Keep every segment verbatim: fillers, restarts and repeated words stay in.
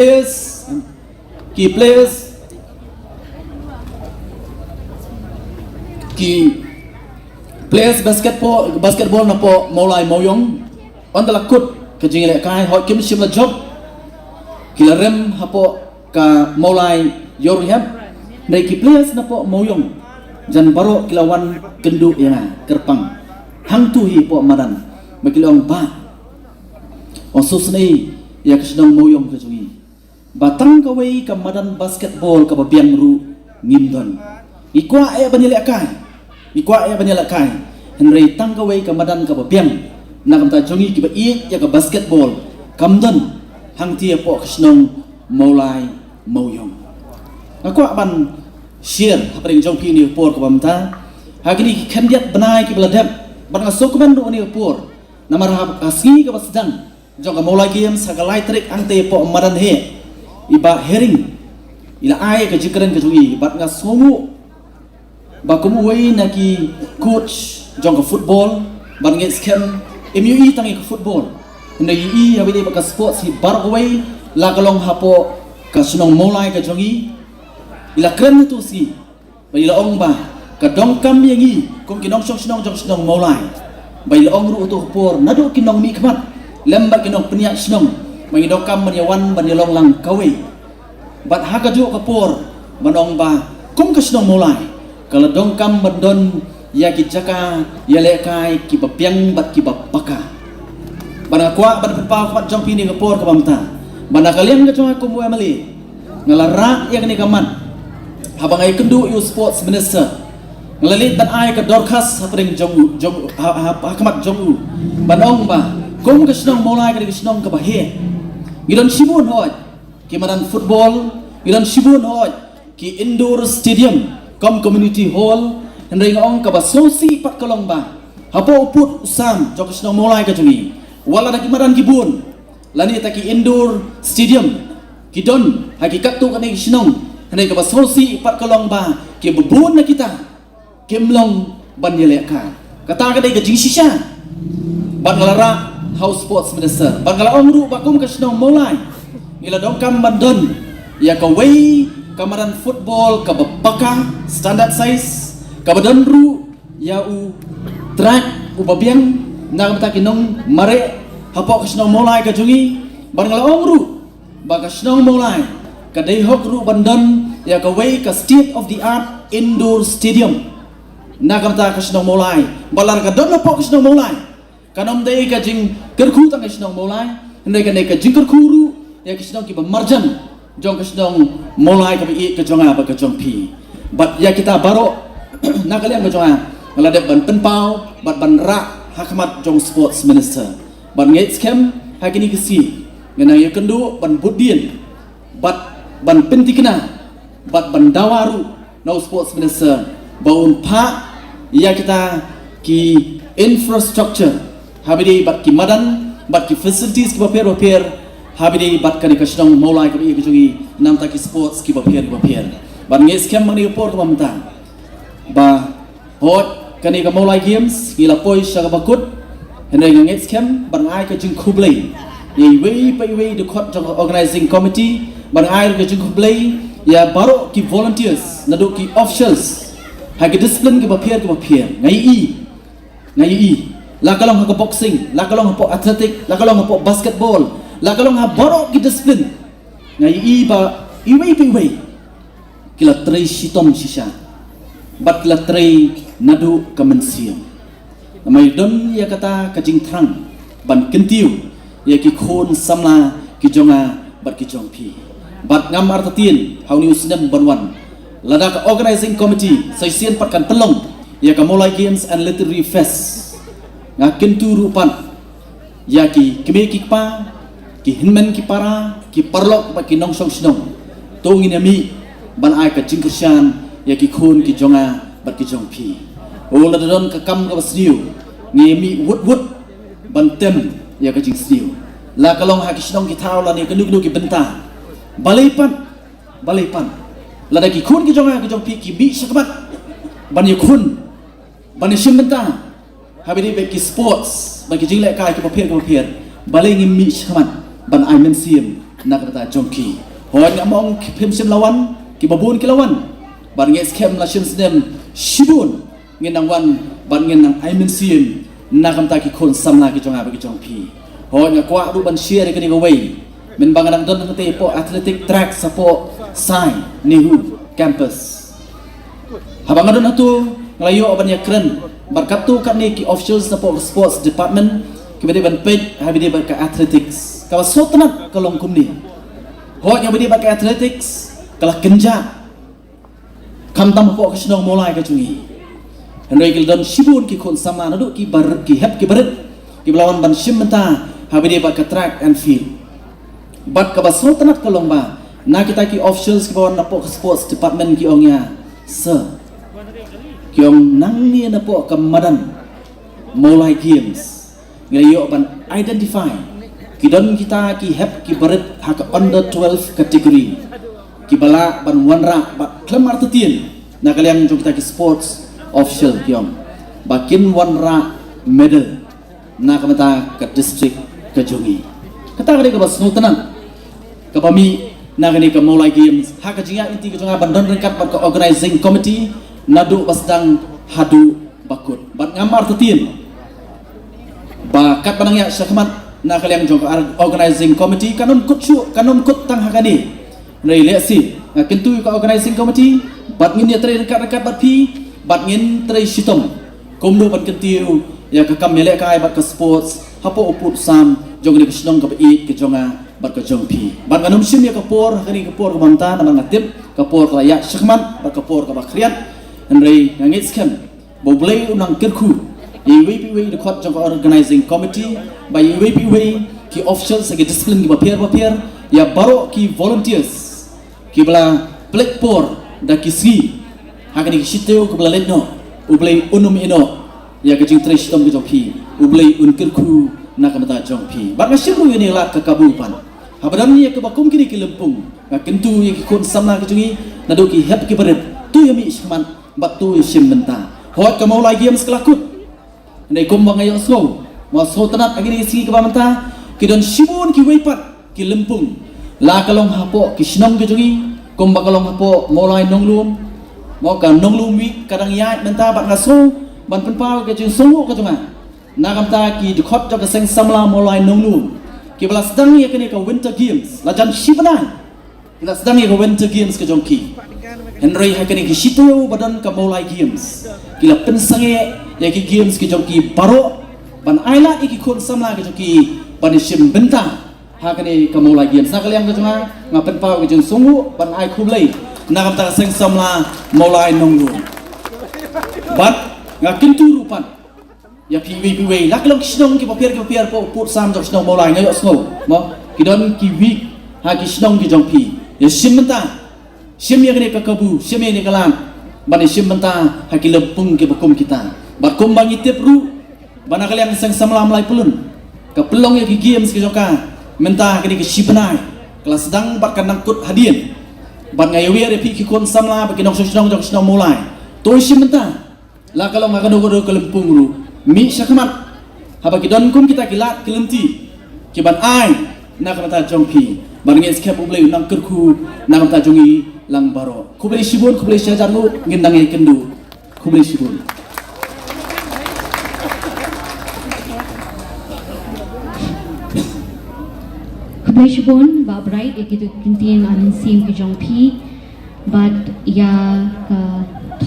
Players, ki players, ki players basketball, basketball napoh Mawlai Mawiong, ynda la kut ka jingïalehkai, hooid kim shym la jop, ki la rem hapoh ka Mawlai Ïewrehep, hynrei ki players napoh Mawiong jan baroh ki la wan kynduh ïa nga kyrpang hangto hi hapoh madan, ba ki la ong, Bah, ong sngewsynei ïa ka shnong Mawiong ka jong ngi. Ba tang kawei ka madan basketball kaba biang ruh ngim don. Ngi kwah eh ban ïalehkai. Ngi kwah eh ban ïalehkai. Hynrei tang kawei ka madan kaba biang na ka bynta jong ngi kiba ïeit ïa ka basketball kam don hangtei hapoh ka shnong Mawlai Mawiong. Nga kwah ban share hapdeng jong phi ïa kane ka por kaba mynta ha kine ki khyndiat bnai kiba la dep, bad nga sngewkmen ruh ïa kane ka por namar ha ka sngi kaba sdang jong ka Mawlai Games ha ka lai tarik hangtei hapoh madan hi, i Bah Hering i la ai ka jingkren ka jong i, bad nga sngewnguh ba kum uwei na ki coach jong ka football, bad nga ngeit skhem im ïohi tang ïa ka football, hynrei ïohi ïa kaba ïadei bad ka sports hi baroh kawei, la ka long hapoh ka shnong Mawlai ka jong i, i la kren ha kato ka sngi ba i la ong ba ka donkam ïa ngi kum ki nongshong shnong jong shnong Mawlai, ba i la ong ruh ha kato ka por naduh ki nongmihkhmat lem bad ki nongpynïaid shnong ba ngi donkam ban ïa wan ban ïa long lang kawei. Bad ha kajuh ka por ban ong ba kum ka shnong Mawlai ka la donkam ban don ïa ki jaka ïalehkai kiba biang bad kiba paka. Bad nga kwah ban pynpaw ha khmat jong phi ha kane ka por kaba mynta ba na ka liang ka jong nga kum u MLA, nga la rah ïa kane ka mat haba nga ïakynduh ïa u sports minister. Nga la leit ban ai ka dorkhas hapdeng jong u, jong u, ha, ha, ha khmat jong u, ban ong ba kum ka shnong Mawlai ka dei ka shnong kaba heh, ngi don shibun hooid ki madan football, ngi don shibun hooid ki indoor stadium kum community hall, hynrei nga ong kaba sngewsih pat ka long ba hapoh u pud u sam jong ka shnong Mawlai ka jong ngi, wat la da ki madan ki bun lane da ki indoor stadium ki don ha ki katto katne ki shnong, hynrei kaba sngewsih pat ka long ba kiba bun na kita kim long ban ïalehkai. Kata ka dei ka jingshisha. Bad nga la rah ha u sports minister, bad nga la ong ruh ba kum ka shnong Mawlai ngi la donkam ban don ïa kawei ka madan football kaba paka, standard size, kaba don ruh ïa u track uba biang na ka bynta ki nongmareh hapoh ka shnong Mawlai ka jong ngi. Bad nga la ong ruh ba ka shnong Mawlai ka dei hok ruh ban don ïa kawei ka state of the art indoor stadium na ka bynta ka shnong Mawlai. Bad lada ka don hapoh ka shnong Mawlai, kan ym dei ka jingkyrkhu tang ïa ka shnong Mawlai, hynrei kan dei ka jingkyrkhu ruh ïa ki shnong kiba marjan jong ka shnong Mawlai kaba ïeit ka jong nga bad ka jong phi. Bad ïa kita baroh na ka liang ka jong nga, nga la dep ban pynpaw bad ban rah ha khmat jong u sports minister. Bad nga ngeit skhem ha kine ki sngi ngan nang ïakynduh ban bud dien bad ban pynthikna bad ban dawa ruh na u sports minister ba un phah ïa kita ki infrastructure ha ba ïadei bad ki madan bad ki facilities kiba pher ba pher ha ba ïadei bad kane ka shnong Mawlai kaba ïeit ka jong ngi na ka bynta ki sports kiba pher kiba pher. Bad nga ngeit skhem ha kane ka por kaba mynta ba hooid kane ka Mawlai Games ngi la poi sha kaba kut, hynrei nga ngeit skhem bad nga ai ka jingkhublei ïa iwei pa iwei dkhot jong ka organizing committee, bad nga ai ka jingkhublei ïa baroh ki volunteers naduh ki officials ha ki discipline kiba pher kiba pher. Nga ïohi, nga ïohi, la ka long ha ka boxing, la ka long hapoh athletic, la ka long hapoh basketball, la ka long ha baroh ki discipline, nga ïohi ba iwei pa iwei ki la trei shitom shisha bad ki la trei naduh ka mynsiem. Namar don ïa kata ka jingthrang ban kyntiew ïa ki khun samla ki jong nga bad ki jong phi. Bad ngam artatien ha une u snem ban wan, lada ka organizing committee sa shisien pat kan pynlong ïa ka Mawlai Games and Literary Fest, nga kyntu ruh pat ïa ki kmie ki kpa, ki hynmen ki para, ki paralok bad ki nongshong shnong. To ngin ïa mih ban ai ka jingkyrshan ïa ki khun ki jong nga bad ki jong phi. O, lada don ka kam kaba sniew, ngin ïa mih wut wut ban tem ïa ka jingsniew. La ka long ha ki shnong ki thaw lane kano kano ki bynta. Balei pat, balei pat, lada ki khun ki jong nga ki jong phi ki mih shakhmat ban ïakhun, ban ïashim bynta ha ba ïadei bad ki sports bad ki jinglehkai kiba pher kiba pher, balei ngim mih shakhmat ban ai mynsiem na ka bynta jong ki. Hooid, nga mong phim shym la wan, kiba bun ki la wan. Bad nga ngeit skhem la shisnem shibun ngin nang wan bad ngin nang ai mynsiem na ka bynta ki khun samla ki jong nga bad ki jong phi. Hooid, nga kwah ruh ban share ïa kane kawei, mynba nga dang don hangtei hapoh athletic track hapoh Sai Nehu campus. Haba nga don hato, nga la ïoh ban ïakren bad katto katne ki officials hapoh sports department kiba dei ban peit ha kaba ïadei bad ka athletics. Kaba sngewtynnat ka long kumne. Hooid, ha kaba ïadei bad ka athletics ka la kynjah, khamtam hapoh ka shnong Mawlai ka jong ngi. Hynrei ki la don shibun ki khun samla naduh kiba rit, ki hep kiba rit, kiba la wan ban shim bynta ha kaba ïadei bad ka track and field. Bad kaba sngewtynnat ka long ba na kita ki officials kiba wan napoh ka sports department ki ong ïa nga, sir, ki ong, nangne napoh ka madan Mawlai Games ngi la ïoh ban identify, ki don kita ki hep kiba rit ha ka under twelve category, kiba lah ban wanrah bad khlem artatien na ka liang jong kita ki sports official, ki ong, ba kin wanrah medal na ka bynta ka district ka jong ngi. Kata ka dei kaba sngewtynnat kaba mih na kane ka Mawlai Games ha ka jingïaid lynti ka jong nga ban don ryngkat bad ka organizing committee naduh ba sdang haduh ba kut. Bad ngam artatien ba katba nang ïaid shakhmat na ka liang jong ka ar-, organizing committee kan ym kut shuh, kan ym kut tang ha kane. Hynrei lehse nga kyntu ïa ka organizing committee bad ngin ïatrei ryngkat ryngkat bad phi bad ngin trei shitom kumno ban kyntiew ïa ka kam ïalehkai bad ka sports hapoh u pud u sam jong kane ka shnong kaba ïeit ka jong nga bad ka jong phi. Bad ngan ym shim ïa ka por ha kane ka por kaba mynta namar nga tip ka por ka la ïaid shakhmat bad ka por kaba khriat. Hynrei nga ngeit skhem ba U Blei un nang kyrkhu ïa iwei pa iwei i dkhot jong ka organizing committee, ba ïa iwei pa iwei ki officials ha ki discipline kiba pher ba pher, ïa baroh ki volunteers kiba la pynleit por da ki sngi ha kine ki shi taïew kiba la leit noh. U Blei un ym ïehnoh ïa ka jingtrei shitom ka jong phi. U Blei un kyrkhu na ka bynta jong phi. Bad nga shim ruh ïa kane ka lad ka kabu pat, haba don ïa kiba kum kine ki lympung, nga kyntu ïa ki khun samla ki jong ngi naduh ki hep kiba rit, to ïa mih shakhmat bad to ïa shim bynta. Hooid, ka Mawlai Games ka la kut. Hynrei kumba nga ïohsngew, nga sngewtynnat ha kine ki sngi kiba mynta ki don shibun kiwei pat ki lympung, la ka long hapoh ki shnong ki jong ngi, kumba ka long hapoh Mawlai Nonglum. Mo, ka Nonglum Week ka dang ïaid mynta bad nga sngew ban pynpaw ka jingsngewbha ka jong nga na ka bynta ki dkhot jong ka seng samla Mawlai Nonglum kiba la sdang ïa kane ka Winter Games la jan shi bnai. Ki la sdang ïa ka Winter Games ka jong ki. Hynrei ha kine ki shi taïew ba don ka Mawlai Games, ki la pynsangeh ïa ki games ki jong ki baroh ban ailad ïa ki khun samla ki jong ki ban ïa shim bynta ha kane ka Mawlai Games. Na ka liang ka jong nga, nga pynpaw ka jingsngewbha ban ai khublei na ka bynta ka seng samla Mawlai Nonglum. Bad nga kyntu ruh pat ïa phi iwei pa iwei, la ka long ki shnong kiba pher kiba pher, hapoh u pud u sam jong ka shnong Mawlai nga ïohsngew, mo, ki don ki week ha ki shnong ki jong phi. Ïa shim bynta, shim ïa kane ka kabu, shim ïa kane ka lad ban ïa shim bynta ha ki lympung kiba kum kita. Bad kumba ngi tip ruh ba na ka liang ka seng samla Mawlai Pyllun ka pynlong ïa ki games ki jong ka mynta ha kine ki shi bnai, ka la sdang bad kan nang kut hadien. Bad nga ïawer ïa phi ki khun samla bad ki nongshong shnong jong ka shnong Mawlai, to shim bynta. La ka long ha kano kano ka lympung ruh, mih shakhmat haba ki don kum kita ki lad ki lynti kiban ai na ka bynta jong phi. Bad nga ngeit skhem U Blei un nang kyrkhu na ka bynta jong ngi lang baroh. Khublei shibun, khublei shihajar nguh, ngin nang ïakynduh. Khublei shibun. Khublei shibun Bah Bright ïa kito ki kyntien mynsiem ki jong phi. Bad ïa ka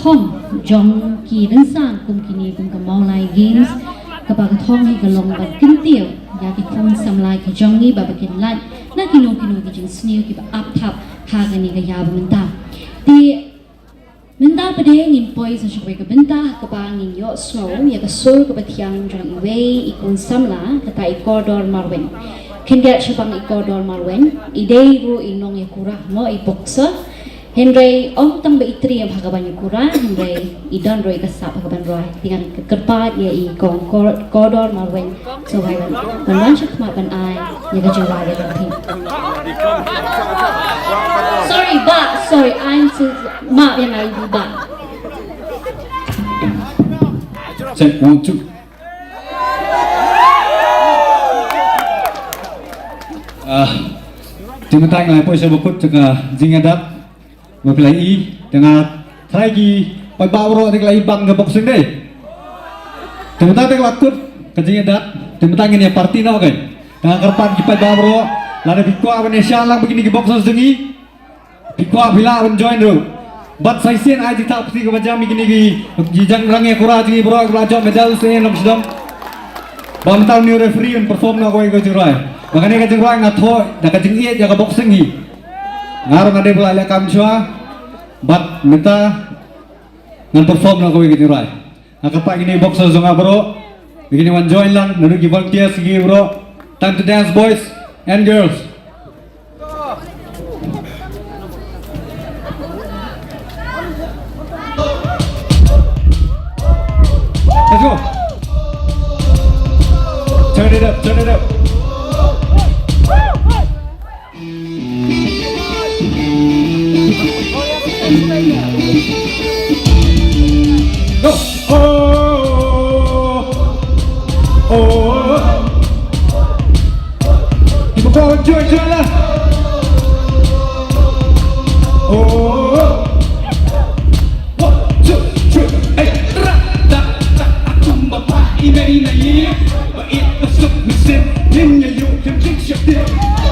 thong jong ki rynsan kum kine, kum ka Mawlai Games, kaba ka thong hi ka long ban kyntiew ïa ki khun samla ki jong ngi ba, ba kin lait na kino kino ki jingsniew kiba ap thap ha kane ka ïa ba mynta. Te mynta pat de ngin poi sa sha kawei ka bynta kaba ngin ïohsngew ïa ka sur kaba thiang jong iwei i khun samla, kata i Kordor Marwein. Khyndiat shaphang i Kordor Marwein, i dei ruh i nongïakura, mo, i boxer. Hynrei ym tang ba i triem ha kaban ïakura, hynrei i don ruh ïa ka sap ha kaban rwai. Te ngan kyrpad ïa i kong Kor-, Kordor Marwein, sa wan, ban wan shakhmat ban ai ïa ka jingrwai ïa ka thing. Sorry, Bah, sorry, I'm so, map ïa nga, i Bah. Check, one, two. Ah, Te mynta nga la poi sha ba kut jong ka jingïadat. Ba phi la i, te nga trai ki paidbah baroh te ki la i bang ka Boxing Day. Te mynta te ki la kut ka jingïadat, te mynta ngin ïa party noh kein. Te nga kyrpad ki paidbah baroh, lada phi kwah ban ïa shah lang bad kine ki boxers jong ngi, phi kwah phi lah ban join ruh. Bad sa shisien ai jingthoh party kaba jam ïa kine ki, ki jangrang ïa kura jong ngi baroh, ki la jop medal shisien lam sdang. Ba mynta u new referee un perform noh kawei ka jingrwai. Ba kane ka jingrwai nga thoh da ka jingïeit ïa ka boxing hi. Nga ruh nga dei ba la leh kam shuwa. Bad mynta ngan perform noh kawei ka jingrwai. Nga kyrpad kine boxers jong nga baroh, kine wan join lang, naduh ki volunteers ki baroh. Time to dance, boys and girls. Let's go. Turn it up, turn it up. Go. Oh, oh, oh. Keep on going, join, join, lah. Oh. One, two, three, hey. Ra, da, da, akum ba pa, i mei na yi. Ba it ba suk mynsiem, ngin ïa ïoh khlem jingsheptieng.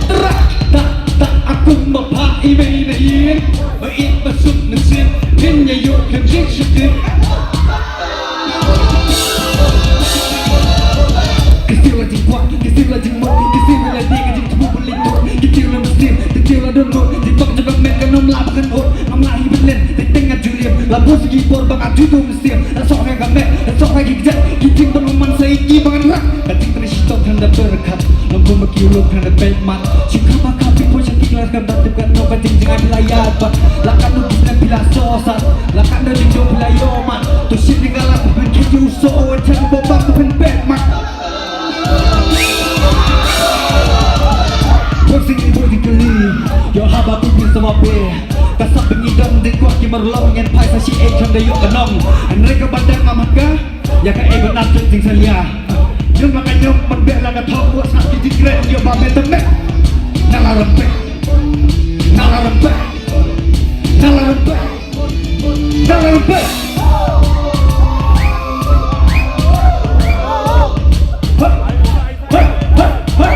Tra, ta, ta, a kum ba phah i mei na ïing. Ba it ba suk mynsiem, ngin ïa ïoh khlem jingsheptieng. Ka siew la jingkwah, ka siew la jingmut, ka siew la dei ka jingthmu ba leit bud. Ka siew la mynsiem, ka siew la don bud. Jingpang jong ka met kan ym lah ba kan ud. Ngam lah hi ban len, teng teng nga ju liem. La bun sa ki por ba nga ju tu mynsiem. La soh ha ka met, la soh ha ki kjat. Ki jingpang man sa ïa ki ba ngan rah. Ka jingtrei shitom tang da pyrkhat. Long kum ba ki lok tang da peit mat. Shu kham ba kham phi poi sha ki klas kan da tip katno ka jingjngai phi la ïaid bad. La katno ki snem phi la soh sat. La katno jingjop phi la ïoh mat. To shim ïa ka lad phin khie u soh wan chan u bok bak phin peit mat. Boxing, boxing kali. Ïoh haba tu phi sa ma phi. Ka sap ba ngi don jingkwah ki marlong ngin phai sa shi ei tang da ïoh ka nong. Hynrei kaba dang ngam haka. Ïa kaei ba nat jong jingsalia. Ïoh la ka ñiom, man beh la ka thok, wat sngap ki jingkren, ïoh ba me tymmen. Na la rem pek. Na la rem pek. Na la rem pek. Na la rem pek. Hei, hei, hei, hei. Hei, hei, hei.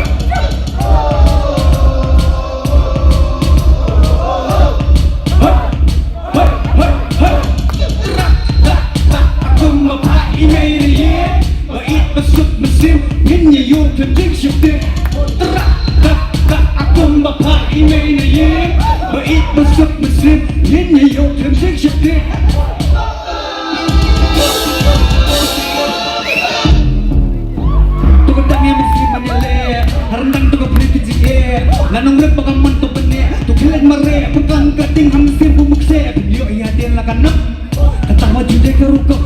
Tra, ta, ta, a kum ba phah i mei na ïing. Ba it ba suk mynsiem, ngin ïa ïoh khlem jingsheptieng. Tra, ta, ta, a kum ba phah i mei na ïing. Ba it ba suk mynsiem, ngin ïa ïoh khlem jingsheptieng. To ka dang ïa mynsiem ban ïaleh, ha ryndang to ka pyrthei jingeh. Nga nongrep ba ka mon to byneh, to khyllet mareh, pynkan ka ding ha mynsiem bun mynsiem. Pynïoh ïa dien la ka nang, kata ma ju dei ka rukom.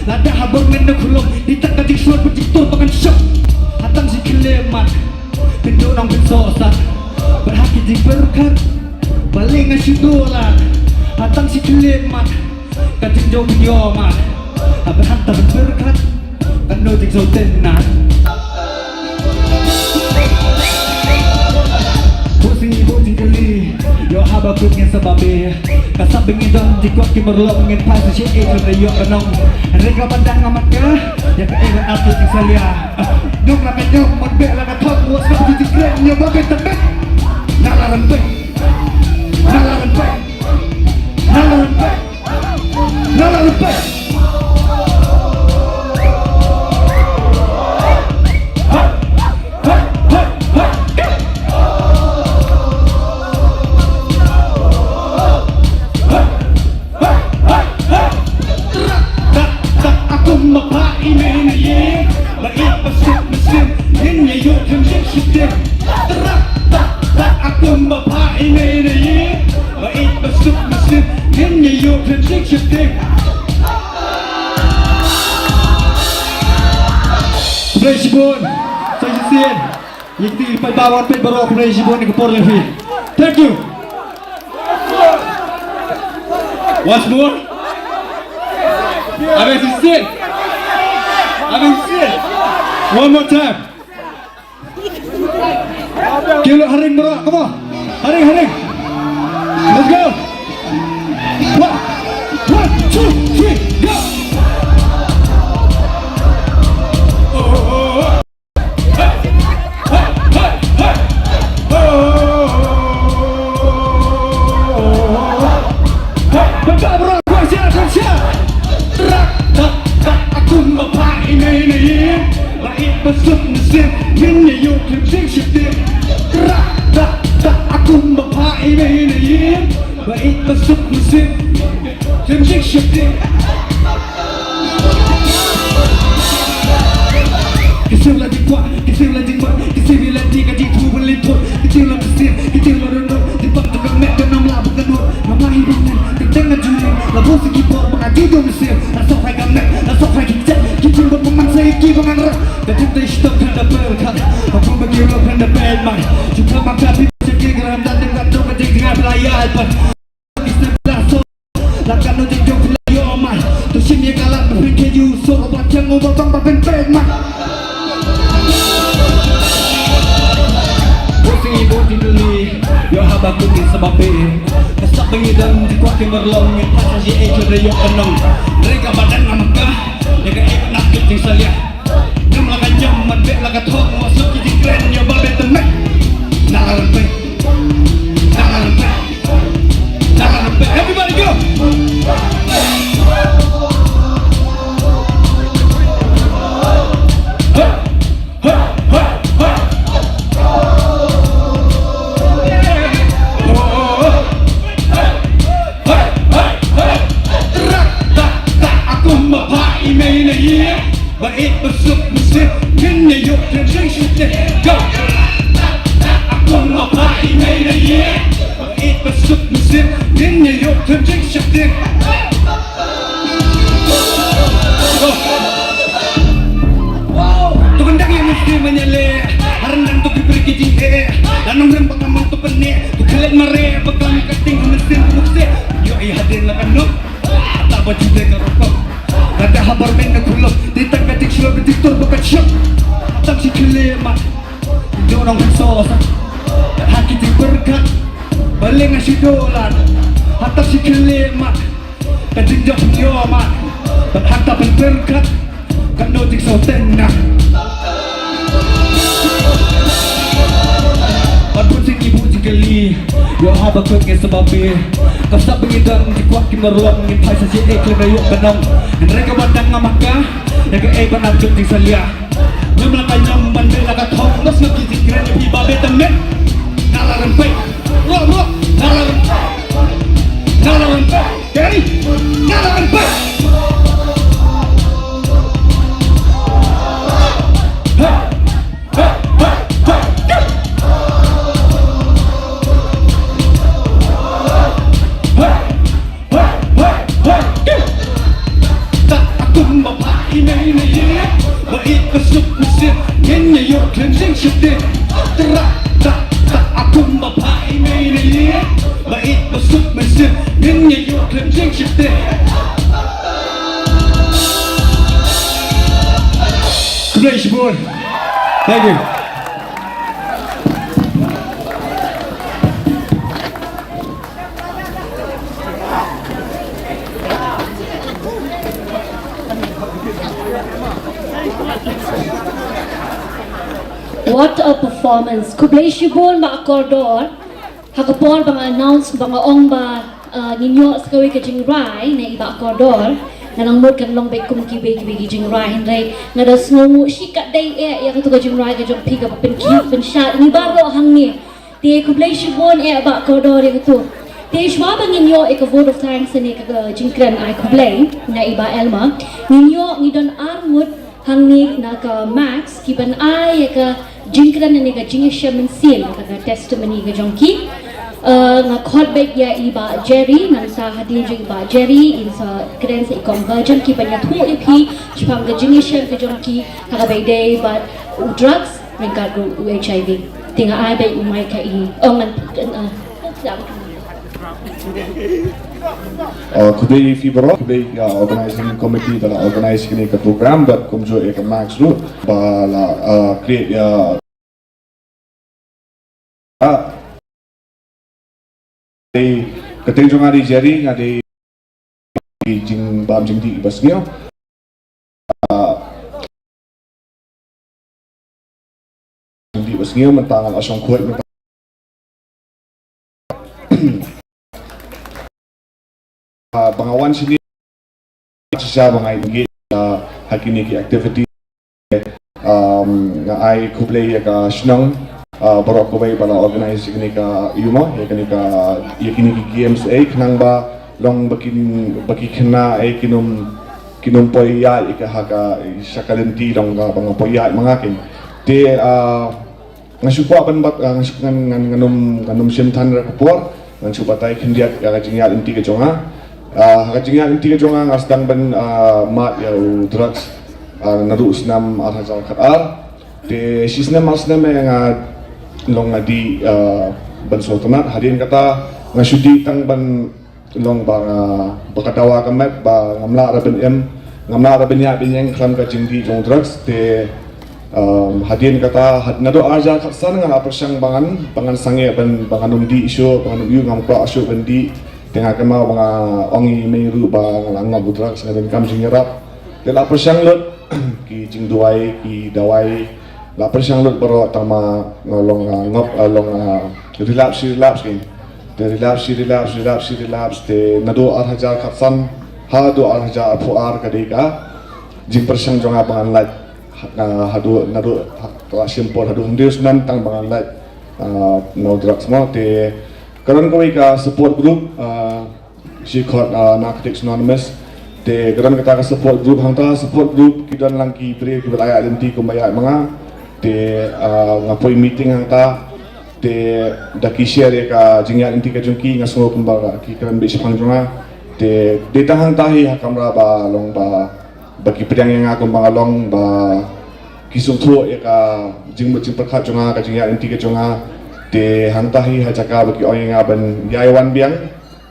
Lada ha bor ngan da khulom, di tak ka jingshlur ba jingtur ba kan shop. Hatang shi khyllet mat, pynduh nang pynsoh sat. Bad ha ki jingpyrkhat, balei nga shu duh lad. Hatang shi khyllet mat. Ka jingjop ïoh mat. Haba hap ta ban pyrkhat. Katno jingsaw tynat. Boxing, boxing kali. Ïoh haba kut ngin sa babe. Ka sap ba ngi don jingkwah ki marlong ngin phai sa shi ei tang da ïoh ka nong. Hynrei kaba dang ngam haka. Ïa kaei ba nat jong jingsalia. Ñiom la ka ñiom, man beh la ka thok, wat sngap ki jingkren, ïoh ba me tymmen. Na la rem pek. Na la rem pek. Na la rem pek. Na la rem pek. Hey, hey, hey, hey. Hey, hey, hey. Tra, ta, ta, a kum ba phah i mei na ïing. Ba it ba suk mynsiem, ngin ïa ïoh khlem jingsheptieng. Tra, ta, ta, a kum ba phah i mei na ïing. Ba it ba suk mynsiem, ngin ïa ïoh khlem jingsheptieng. Khublei shibun. Sa shisien. Ïa kito ki paidbah wan peit baroh, khublei shibun ïa ka por jong phi. Thank you. Once more. Abang shisien. Abang shisien. One more time. Kilo haring baroh, come on. Hurry, hurry. Let's go. One, one, two, three, go. Rak, dak, dak, aku ma pha i mei na ïing. Ba ïeit ba suk mynsiem, ngin ïa ïoh khlem jingsheptieng. Rak, dak, dak, aku ma pha i mei na ïing. Ba ïeit ba suk mynsiem, khlem jingsheptieng. Ki siew la jingkwah, ki siew la jingmut, ki siew la jing ka jingthmu ban lynthut. Ki siew la mynsiem, ki siew la dohnud. Jingpang jong ka met ka nam la bun ka nud. Ngam lah hi ban nen, teng teng nga ju nen. La bun sa ki por ba nga ju don mynsiem. La soh hai ka met, la soh hai ki kjat. Ki jingmut ba man sa ïa ki ba ngan rah. Ka jingtei shitom khlem da pyrkhat. Ba kum ba ki ruh khlem da peit mai. Shu khlem ma ka phi sha ki gram dan dang dan dong ka jingjngai phi la ïaid ban. Ki snem phi la soh. La katno jingjong phi la ïoh mai. To shim ïa ka lad ba phin khew soh ba thiang u ba bang ba phin peit mai. Bun sngi bun jingkylli, ïoh haba kut ngi sa babe. Ka sap ba ngi dang jingkwah ki marlong, ngin phai sa sha ei khlem da ïoh ka nong. Hynrei kaba dang ngam ka, ïa kaei ba nang kut jingsalia. Ngam la ka ñiam, man beh la ka thong, wat suk ki jingkren, ïa ba beh te meh. Nang la rem peit, nang la rem peit, nang la rem peit. Everybody go! Hey! Rak, dak, dak, aku ma pha i mei na ïing. Ba ïeit ba suk mynsiem, ngin ïa ïoh khlem jingsheptieng. Go! Aku ma pha i mei na ïing. Ba ïeit ba suk mynsiem, ngin ïa ïoh khlem jingsheptieng. To kyndang ïa mynsiem ban ïaleh. Ha ryndang to ki briew ki jingeh. Da nongrim ba ka mon to pyneh. To khlem mareh ba klam ka ting ha mynsiem ka mukse. Ïoh ïa hadien la ka nok. Hata ba ju dei ka rukom. Lada habar men na khulop. Te tang ka jingshlur ka jingtur ba ka shop. Tang shi khlieh mat. Ïoh nong pynso sa. Ha ki jingpyrkhat. Balei nga shu dolan. Hata shi khlieh mat. Ka jingjop ïoh ma. Bad hangta pynpyrkhat. Katno jingsngewthuh na. Bad bun sien ki bun jingkylli. Ïoh haba kut ngi sa babe. Ka sap ba ngi dang jingkwah ki marlong, ngin phai sa sha ei khlem da ïoh ka nong. Hynrei kaba dang ngam ka. Ïa kaei ba nang kut jingsalia. Ñiam la ka ñiam, man beh la ka thong, must not ki jingkren ïa phi ba beh te meh. Nang la rem peit. Roh, roh. Nang la rem peit. Nang la rem peit. Gary. Nang la rem peit. Hey. Hey, hey, hey, hey. Hey. Hey, hey, hey, hey. Ta akum ba pha i mei na ïing. Ba ïeit ba suk mynsiem. Ngin ïa ïoh khlem jingsheptieng. Tra ta ta akum ba pha i mei na ïing. Ba ïeit ba suk mynsiem. Ngin ïa ïoh khlem jingsheptieng. Khublei shibun. Thank you. What a performance. Khublei shibun Bah Kordor. Ha ka por ba nga announce ba nga ong ba, uh, ngin ïoh sa kawei ka jingrai na i Bah Kordor. Nga nang mut kan long beit kum kiwei kiwei ki jingrai hynrei nga da sngewnguh shi katdei eh ïa katu ka jingrai ka jong phi kaba pynkhih pynshad ngi baroh hangne. Te khublei shibun eh Bah Kordor ïa katu. Te shuwa ba ngin ïoh ïa ka vote of thanks ne ka, ka jingkren ai khublei na i Bah Elma. Ngin ïoh ngi don ar ngut hangne na ka Max ki ban ai ïa ka jingkren ne ka jingïashem mynsiem ka, ka testimony ka jong ki. Uh, nga khot beit ïa i Bah Jerry, nangta hadien jong i Bah Jerry in sa kren sa i Kong Virgin ki ban ïathuh ïa phi shaphang ka jingïashem ka jong ki ha kaba ïadei bad u drugs ryngkat ruh u HIV. Te nga ai beit u mic ha i. Oh, ngan, uh, Uh, khublei ïa phi baroh, khublei ïa ka organizing committee ba la organize kane ka program bad kumjuh ïa ka Max ruh ba la, uh, create ïa, uh, Ka kyrteng jong nga dei Jerry, nga dei jingbam jingdih basniew. Ah, jingdih basniew mynta nga la shong khuid mynta. Ah, ba nga wan shane shisha ba nga engage, ah, ha kine ki activity. Um, nga ai khublei ïa ka shnong, ah, baroh kawei ba la organize ïa kane ka, ïa kane ka, ïa kine ki games, eh, khnang ba long ba kin, ba ki khynnah, eh, kin ym, kin ym poi ïaid ïa ka ha ka, sha ka lynti long ka ba nga poi ïaid ma nga kin. Te, ah, nga shu kwah ban bat, ah, nga shu ngan, ngan, ngan ym, ngan ym shim than ïa ka por, ngan shu batai khyndiat ïa ka jingïaid lynti ka jong nga. Ah, ka jingïaid lynti ka jong nga nga sdang ban, ah, mad ïa u drugs, ah, naduh snem ar hajar khat ar. Te shi snem ar snem, eh, nga long nga dih, ah, ban sngewtynnat. Hadien kata nga shu dih tang ban long ba nga, ba ka dawa ka met ba ngam lah ruh ban im, ngam lah ruh ban ïaid ban ïeng khlem ka jingdih jong drugs. Te, um, hadien kata, had, naduh ar hajar khat san nga la pyrshang ba ngan, ba ngan sangeh ban, ba ngan ym dih shuh, ba ngan ym ïoh, ngam kwah shuh ban dih. Te nga kynmaw ba nga ong ïa i mei ruh ba nga la ngop u drugs, nga donkam jingïarap. Te la pyrshang lut ki jingduwai, ki dawai, la pyrshang lut baroh, tang ma nga long, ah, ngop, ah, long, ah, relapse, relapse kein. Te relapse, relapse, relapse, relapse, te naduh ar hajar khat san haduh ar hajar arphew ar ka dei ka jingpyrshang jong nga ba ngan lait, ah, haduh, naduh, ha, la shim por haduh hynriew snem tang ba ngan lait, ah, na u drugs mo. Te ka don kawei ka support group, ah, shi khot, ah, Narcotics Anonymous. Te ka don kata ka support group, hangta support group ki don lang ki briew kiba la ïaid lynti kumba ïaid ma nga. Te, ah, nga poi meeting hangta. Te da ki share ïa ka jingïaid lynti ka jong ki, nga sngew kumba ki kren beit shaphang jong nga. Te dei tang hangta hi ha kamra ba long ba, ba ki pdiang ïa nga kumba nga long, ba ki sngewthuh ïa ka jingmut jingpyrkhat jong nga, ka jingïaid lynti ka jong nga. Te hangta hi ha jaka ba ki ong ïa nga ban ïai wan biang.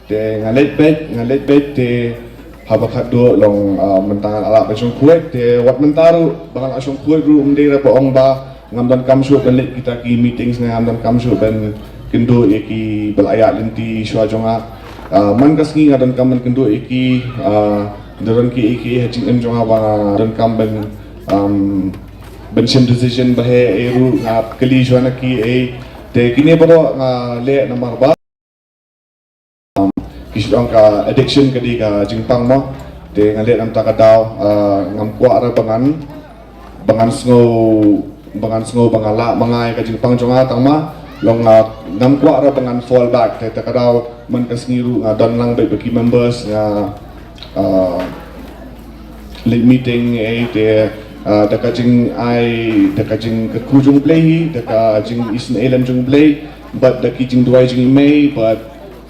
Te nga leit beit, nga leit beit, te haba khatduh long, ah, mynta nga la lah ban shong khuid, te wat mynta ruh ba nga la shong khuid ruh ym dei ruh ba ong ba ngam donkam shuh ban leit kita ki meetings ne ngam donkam shuh ban kynduh ïa kiba la ïaid lynti shuwa jong nga. Ah, man ka sngi nga donkam ban kynduh ïa ki, ah, da don kiei kiei ha jingim jong nga ba nga donkam ban, um, ban shim decision ba heh ei ruh, nga kylli shuwa na ki ei. Te kine baroh nga leh namar ba ki shu ong ka addiction ka dei ka jingpang mo. Te nga leh namar kata ka daw, ah, ngam kwah ruh ba ngan, ba ngan sngew, ba ngan sngew ba nga lah ma nga ïa ka jingpang jong nga, tang ma long, ah, ngam kwah ruh ba ngan fall back. Te kata ka daw man ka sngi ruh nga don lang beit bad ki members, nga, ah, leit meeting, eh, te, ah, da ka jingai, da ka jingkyrkhu jong U Blei, da ka jingisynei lem jong U Blei, bad da ki jingduwai jong i mei, bad,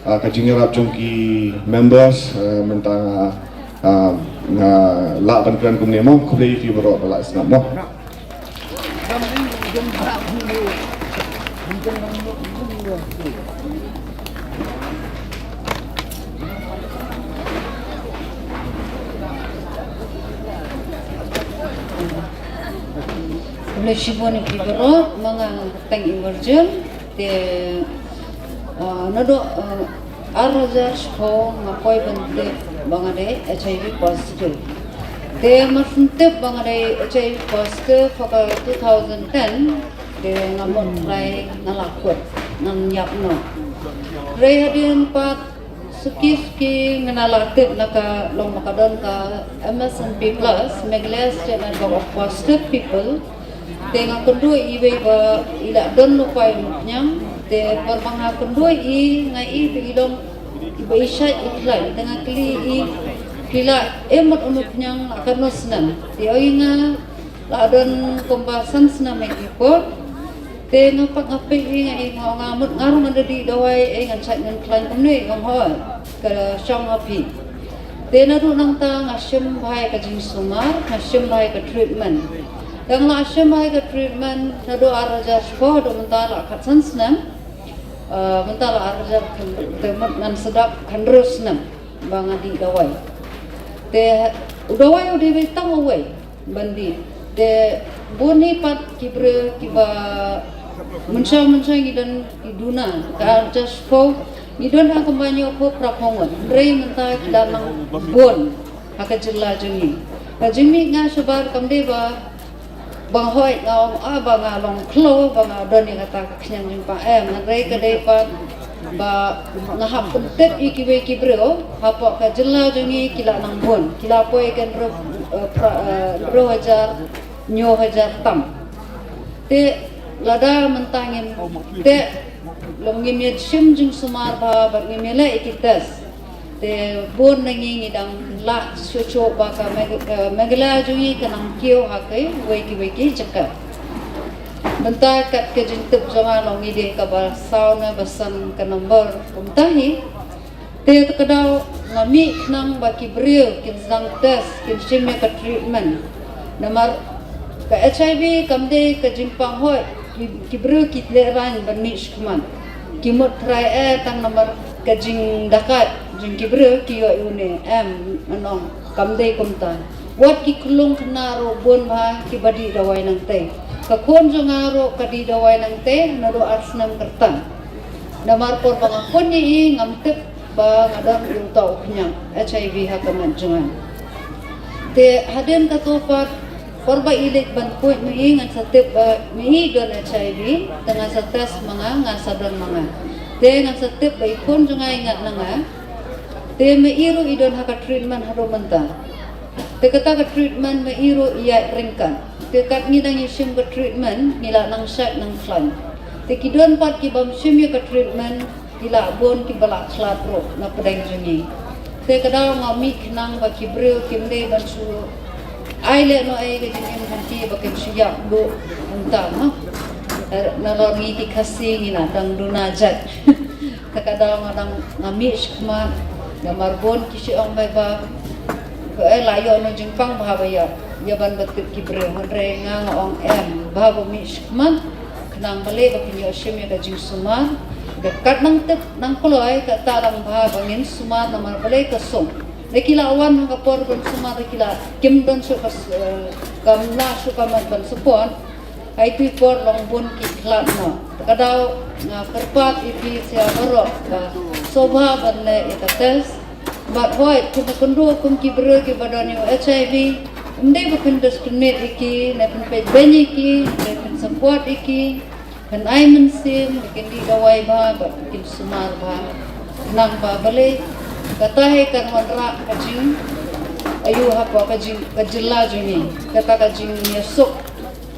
ah, ka jingïarap jong ki members, ah, mynta nga, ah, nga lah ban kren kumne mo. Khublei ïa phi baroh ba la sngap mo. Khublei shibun ïa phi baroh, ma nga nga kyrteng Emergent, te, ah, naduh, ah, ar hajar shiphew nga poi ban tip ba nga dei H I V positive. Te mar shu tip ba nga dei H I V positive ha ka two thousand ten, te nga mut trai nga la kut, ngan ïap noh. Hynrei hadien pat suki suki nga la tip na ka long ba ka don ka M S N P plus, Meghalaya State Network of Positive People. Te nga kynduh ïa iwei ba i la don lypa ïa u nongpynïaid. Te por ba nga kynduh ïa i, nga ïohi ba i long iba i shait i khlaiñ. Te nga kylli ïa i, phi la em mut u nongpynïaid la katno snem? Te ong ïa nga, la don kumba san snem ïa ki por. Te nga pat nga peit ïa i, nga ong, nga mut nga ruh ngan da dih dawai, eh, ngan shait ngan khlaiñ kumne, ong hooid, ka shong ha phi. Te naduh nangta nga shim bha ïa ka jingsumar, nga shim bha ïa ka treatment. Te nga la shim bha ïa ka treatment naduh ar hajar shiphew haduh mynta la khatsan snem. Ah, mynta la ar hajar, te mut ngan sdang khathynriew snem ba nga dih dawai. Te u dawai u dei beit tang uwei ban dih. Te bun hi pat ki briew kiba mynshwa mynshwa ngi don ki duna, ka ar hajar shiphew Ngi don ha kumba hynñiewphew phra phew ngut, hynrei mynta ki la nang bun ha ka jylla jong ngi. Ka jingmih nga shabar kam dei ba, ba hooid nga ong, ah, ba nga long khlaw ba nga don ïa kata ka khñiang jingpang, em, hynrei ka dei pat ba nga hap pyntip ïa kiwei ki briew hapoh ka jylla jong ngi ki la nang bun, ki la poi ka hynriew, eh, phra, eh, hynriew hajar, hynñiew hajar tam. Te lada mynta ngim teh, long ngim ïa shim jingsumar bha bad ngim ïa leh ïa ki test. Te bun na ngi ngi dang lah shuh shuh ba ka Meg-, eh, Meghalaya jong ngi ka nang kiew ha kiwei kiwei ki jaka. Mynta kat ka jingtip jong nga long ngi dei kaba saw ne ba san ka number kumta hi. Te ta ka daw nga mih khnang ba ki briew kin sdang test, kin shim ïa ka treatment. Namar ka H I V kam dei ka jingpang hooid, ki, ki briew ki lehraiñ ban mih shakhmat. Ki mut trai eh tang namar ka jingdakaid jong ki briew ki ïoh ïa une, em, ngan ong kam dei kumta. Wat ki khyllung khynnah ruh bun bha kiba dih dawai nangtei. Ka khun jong nga ruh ka dih dawai nangtei naduh ar snem kyrteng. Namar por ba nga khun ïa i ngam tip ba nga don ïa uta u khñiang H I V ha ka met jong nga. Te hadien kato pat, por ba i leit ban poi ma i ngan sa tip ba ma i don H I V, te ngan sa test ma nga, ngan sa don ma nga. Te ngan sa tip ba i khun jong nga i ngat na nga. Te ma i ruh i don ha ka treatment haduh mynta. Te kata ka treatment ma i ruh i ïaid ryngkat. Te kat ngi dang ïa shim ka treatment, ngi la nang shait nang khlaiñ. Te ki don pat ki bym shim ïa ka treatment, ki la bun kiba la khlad ruh na pdeng jong ngi. Te ka daw nga mih khnang ba ki briew kim dei ban shu ai lehnohei ka jingim jong ki ba kim shu ïap duh kumta, no. Nalor ngi ki Khasi ngi la dang duna jait. Te ka daw nga dang nga mih shakhmat, namar bun ki shu ong bha ba, eh, la ïoh noh jingpang bha ba ïa, ïa ban bad tip ki briew, hynrei nga nga ong em, bha ba mih shakhmat, khnang balei ba kin ïoh shim ïa ka jingsumar, da kat nang tip nang kloi, kata dang bha ba ngin sumar namar balei ka sum. Da ki la wan ha ka por ban sumar da ki la kim don shuh ka s-, eh, kam lah shuh ka met ban support. Hai tu i por long bun ki khlad noh. Te ka daw nga kyrpad ïa phi sha baroh ba sngewbha ban leh ïa ka test. Bad hooid, phin da kynduh kum ki briew kiba don ïa u H I V, ym dei ba phin discriminate ïa ki, ne phin peit beiñ ïa ki, ne phin support ïa ki. Phin ai mynsiem ba kin dih dawai bha bad ba kin sumar bha. Nang ba balei kata hi kan wanrah ka jing, ayu hapoh ka jing, ka jylla jong ngi, kata ka jingïasuk.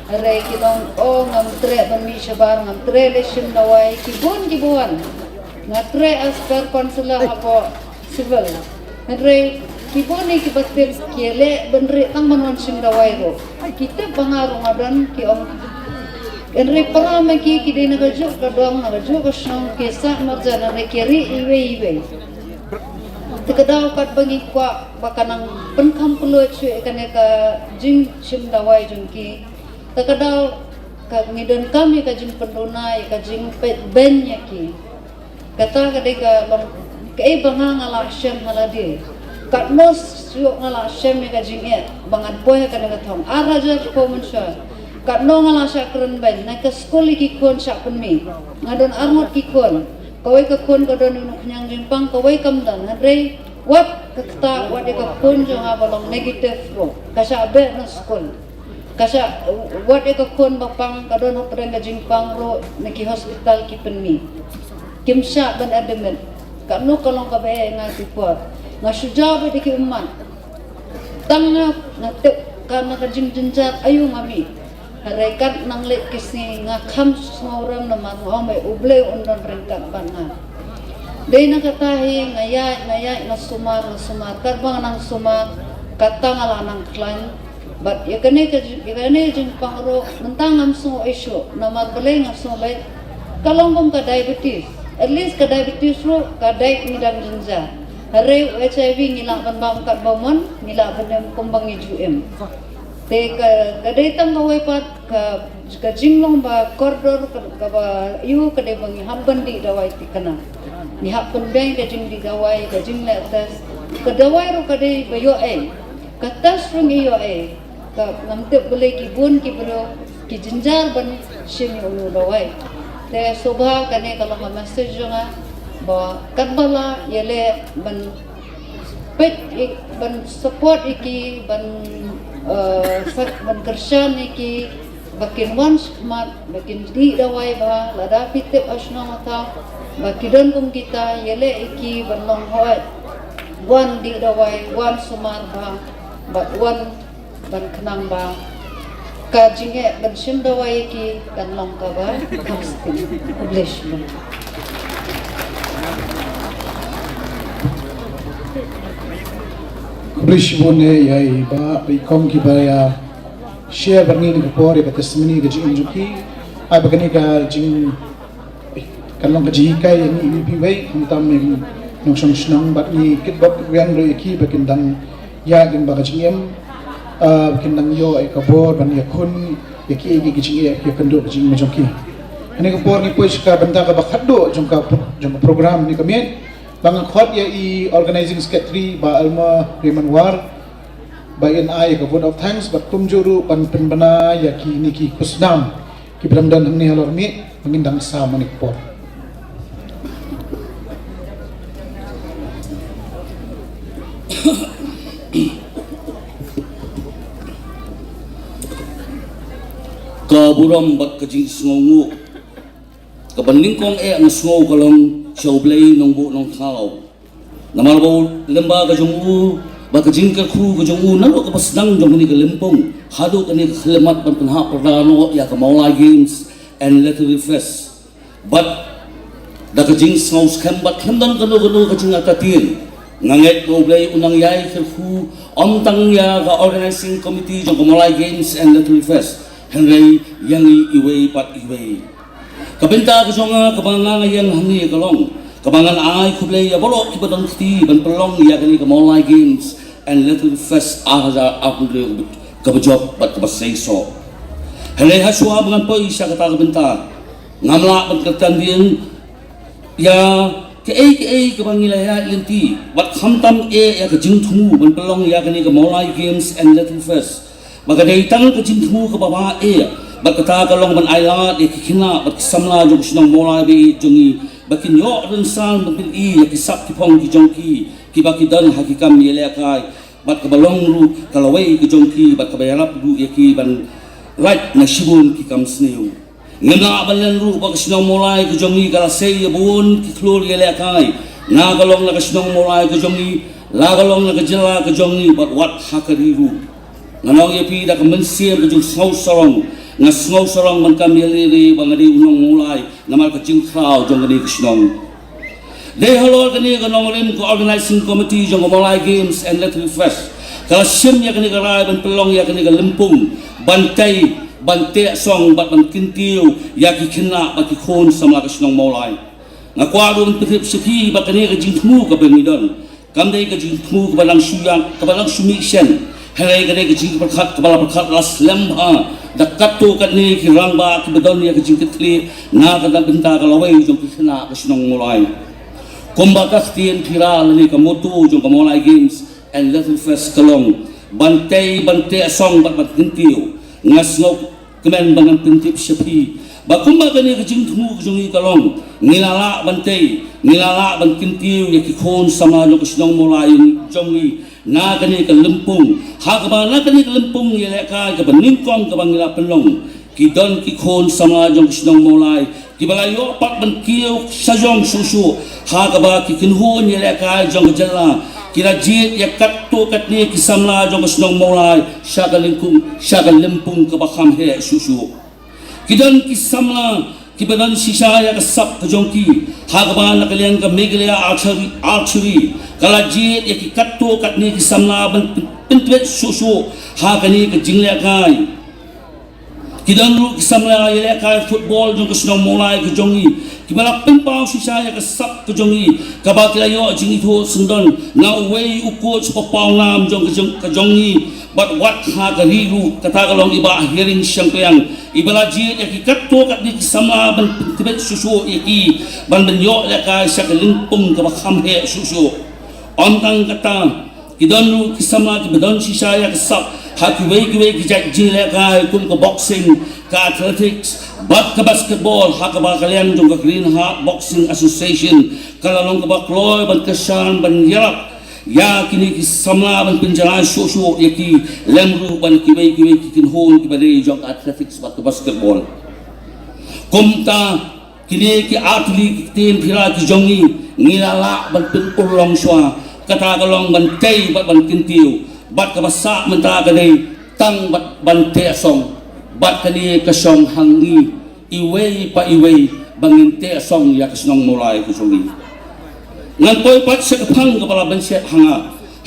Hynrei ki ong, oh, ngam treh ban mih shabar, ngam treh leit shim dawai, ki bun kiba wan. Nga treh as per councillor hapoh civil. Hynrei ki bun kiba tip ki leh ban rieh tang ban wan shim dawai ruh. Ki tip ba nga ruh nga don, ki ong. Hynrei para ma ki ki dei na kajuh ka dong, na kajuh ka shnong, ki sah marjan, hynrei ki rieh iwei iwei. Te ka daw katba ngi kwah ba kan nang pynkham pynlut shuh ïa kane ka jingshim dawai jong ki. Te ka daw ka ngi donkam ïa ka jingpynduna, ïa ka jingpeit beiñ ïa ki. Kata ka dei ka long kaei ba nga nga la shem ha lade. Katno shuh nga la shem ïa ka jingeh ba ngan poi ha kane ka thong. Ar hajar shiphew mynshuwa. Katno nga la shah kren beiñ, na ka skul ïa ki khun shah pynmih. Nga don arngut ki khun. Kawei ka khun ka don ïa u khñiang jingpang, kawei kam don. Hynrei wat ka ktah, wat ïa ka khun jong nga ba long negative ruh, ka shah beh na skul. Ka shah, wat ïa ka khun ba pang, ka don hapdeng ka jingpang ruh, na ki hospital ki pynmih. Kim shah ban admit. Katno ka long kaba eh ïa nga tu i por. Nga shu jaw beit da ki ummat. Tang nga, nga tip ka na ka jingjynjar aïu nga mih. Hynrei kat nang leit ki sngi nga kham sngewrem namar nga ong ba U Blei un don ryngkat bad nga. Dei na kata hi nga ïaid, nga ïaid, nga sumar, nga sumar. Katba nga nang sumar, kata nga la nang khlaiñ. Bad ïa kane ka ji-, ïa kane ka jingpang ruh, mynta ngam sngew issue, namar balei nga sngew beit, ka long kum ka diabetes. At least ka diabetes ruh, ka diet ngi dang jynjar. Hynrei u H I V ngi lah ban bam katba mon, ngi lah ban im kumba ngi ju im. Te ka, ka dei tang kawei pat, ka, ka jinglong ba kordor, ka, kaba ïoh ka dei ba ngi hap ban dih dawai thikna. Ngi hap pynbiang ka jingdih dawai, ka jingleh test. Ka dawai ruh ka dei ba ïoh ei. Ka test ruh ngi ïoh ei. Ka ngam tip balei ki bun ki briew ki jynjar ban shim ïa u dawai. Te sngewbha kane ka long ka message jong nga. Ba katba la ïaleh ban peit i-, ban support ïa ki, ban, eh, sak-, ban kyrshan ïa ki, ba kin wan shakhmat, ba kin dih dawai bha, lada phi tip ha shnong ha thaw ba ki don kum kita, ïaleh ïa ki ban long hoi. Wan dih dawai, wan sumar bha, bad wan ban khnang ba ka jingeh ban shim dawai ïa ki kan long kaba kham sting. Khublei shibun. Khublei shibun eh ïa i Bah, Bah Ikom kiba ïa share bad ngi ha kane ka por ïa ka testimony, ka jingim jong ki. Ai ba kane ka jing Kan long ka jinghikai ïa ngi iwei pa iwei, khamtam ïa ngi nongshong shnong, bad ngi kitbok kitweng ruh ïa ki ba kin dang ïaid lyngba ka jingim, ah, ba kin dang ïoh ïa ka bor ban ïakhun ïa ki, ïa ki, ki jingeh, ïakynduh ka jingim jong ki. Ha kane ka por ngi poi sha ka bynta kaba khatduh jong ka, jong ka program kane ka miet, ba nga khot ïa i Organizing Secretary, Bah Elmer Raymond War, ba in ai ïa ka vote of thanks, bad kumjuh ruh ban pynbna ïa kine ki khusnam kiba dang don hangne halor miet, ba ngin dang sam ha kane ka por. Ka burom bad ka jingsngewnguh kaba nyngkong eh nga sngew ka long sha U Blei Nongbuh Nongthaw. Namar ba u lyngba ka jong u, bad ka jingkyrkhu ka jong u, naduh kaba sdang jong kane ka lympung haduh kane ka khyllipmat ban pynhap pyrda noh ïa ka Mawlai Games and Literary Fest. Bad da ka jingsngew skhem bad khlem don kano kano ka jingartatien, nga ngeit ba U Blei un nang ïai kyrkhu, ym tang ïa ka Organizing Committee jong ka Mawlai Games and Literary Fest, hynrei ïa ngi iwei pa iwei. Ka bynta ka jong nga kaba nga nga ïeng hangne ka long kaba ngan ai khublei ïa baroh kiba don kti ban pynlong ïa kane ka Mawlai Games and Literary Fest ar hajar arphew hynriew kaba jop bad kaba seisoh. Hynrei hashuwa ba ngan poi sha kata ka bynta, ngam lah ban kyrteng biang ïa kaei kaei kaba ngi la ïaid lynti, bad khamtam eh ïa ka jingthmu ban pynlong ïa kane ka Mawlai Games and Literary Fest. Ba ka dei tang ka jingthmu kaba bha eh, bad kata ka long ban ailad ïa ki khynnah bad ki samla jong ka shnong Mawlai ba ïeit jong ngi, ba kin ïoh rynsan ban pyni ïa ki sap ki phong ki jong ki, kiba ki don ha ki kam ïalehkai, bad kaba long ruh ka lawei ka jong ki, bad kaba ïarap ruh ïa ki ban lait na shibun ki kam sniew. Ngim lah ban len ruh ba ka shnong Mawlai ka jong ngi ka la sei ïa bun ki khlur ïalehkai, na ka long na ka shnong Mawlai ka jong ngi, la ka long na ka jylla ka jong ngi, bad wat ha ka ri ruh. Nga ong ïa phi da ka mynsiem ka jingsngew sarong, nga sngew sarong ban kam ïalehkai ba nga dei u nong Mawlai namar ka jingkhraw jong kane ka shnong. Dei halor kane ka nongrim ka Organizing Committee jong ka Mawlai Games and Literary Fest ka la shim ïa kane ka rai ban pynlong ïa kane ka lympung ban tei, ban teh song bad ban kyntiew ïa ki khynnah bad ki khun samla ka shnong Mawlai. Nga kwah ruh ban pyntip sha phi ba kane ka jingthmu kaba ngi don kam dei ka jingthmu kaba dang shu ïa, kaba dang shu mih shen. Hynrei ka dei ka jingpyrkhat kaba la pyrkhat la slem bha da katto katne ki rangbah kiba don ïa ka jingkitkhlieh na ka bynta ka lawei jong ki khynnah ka shnong Mawlai. Kumba ka ktien phira lane ka motto jong ka Mawlai Games and Literary Fest ka long ban tei, ban teh song bad ban kyntiew. Nga sngew kmen ba ngan pyntip sha phi ba kumba kane ka jingthmu ka jong ngi ka long, ngi la lah ban tei, ngi la lah ban kyntiew ïa ki khun samla jong ka shnong Mawlai jong ngi na kane ka lympung. Ha kaba na kane ka lympung ïalehkai kaba nyngkong kaba ngi la pynlong, ki don ki khun samla jong ka shnong Mawlai kiba la ïoh pat ban kiew sha jong shuh shuh, ha kaba ki kynhun ïalehkai jong ka jylla ki la jied ïa katto katne ki samla jong ka shnong Mawlai sha ka lympung, sha ka lympung kaba kham heh shuh shuh. Ki don ki samla kiba don shisha ïa ka sap ka jong ki, ha kaba na ka liang ka Meghalaya Archery, Archery ka la jied ïa ki katto katne ki samla ban pyn-, pyntbit shuh shuh ha kane ka jinglehkai. Ki don ruh ki samla ïalehkai football jong ka shnong Mawlai ka jong ngi kiba la pynpaw shisha ïa ka sap ka jong ngi, kaba ki la ïoh jingithuh syndon na uwei u coach ba pawnam jong ka jong, ka jong ngi, bad wat ha ka ri ruh, kata ka long i Bah Hering Shangpliang, iba la jied ïa ki katto katne ki samla ban pyntbit shuh shuh ïa ki ban, ban ïoh lehkai sha ka lympung kaba kham heh shuh shuh. Ym tang kata, ki don ruh ki samla kiba don shisha ïa ka sap ha kiwei kiwei ki jait jingïalehkai kum ka boxing, ka athletics bad ka basketball, ha kaba ka liang jong ka Green Heart Boxing Association ka la long kaba kloi ban kyrshan ban ïarap ïa kine ki samla ban pynjlan shuh shuh ïa ki, lem ruh bad kiwei kiwei ki kynhun kiba dei jong ka athletics bad ka basketball. Kumta kine ki artylli ki ktien phi la ki jong ngi, ngi la lah ban pynurlong shuwa. Kata ka long ban tei bad ban kyntiew, bad kaba sah mynta ka dei tang bad ban teh song. Bad kane ka shong ha ngi iwei pa iwei ba ngin teh song ïa ka shnong Mawlai ka jong ngi. Ngan poi pat sha ka phang kaba la bynshet ha nga,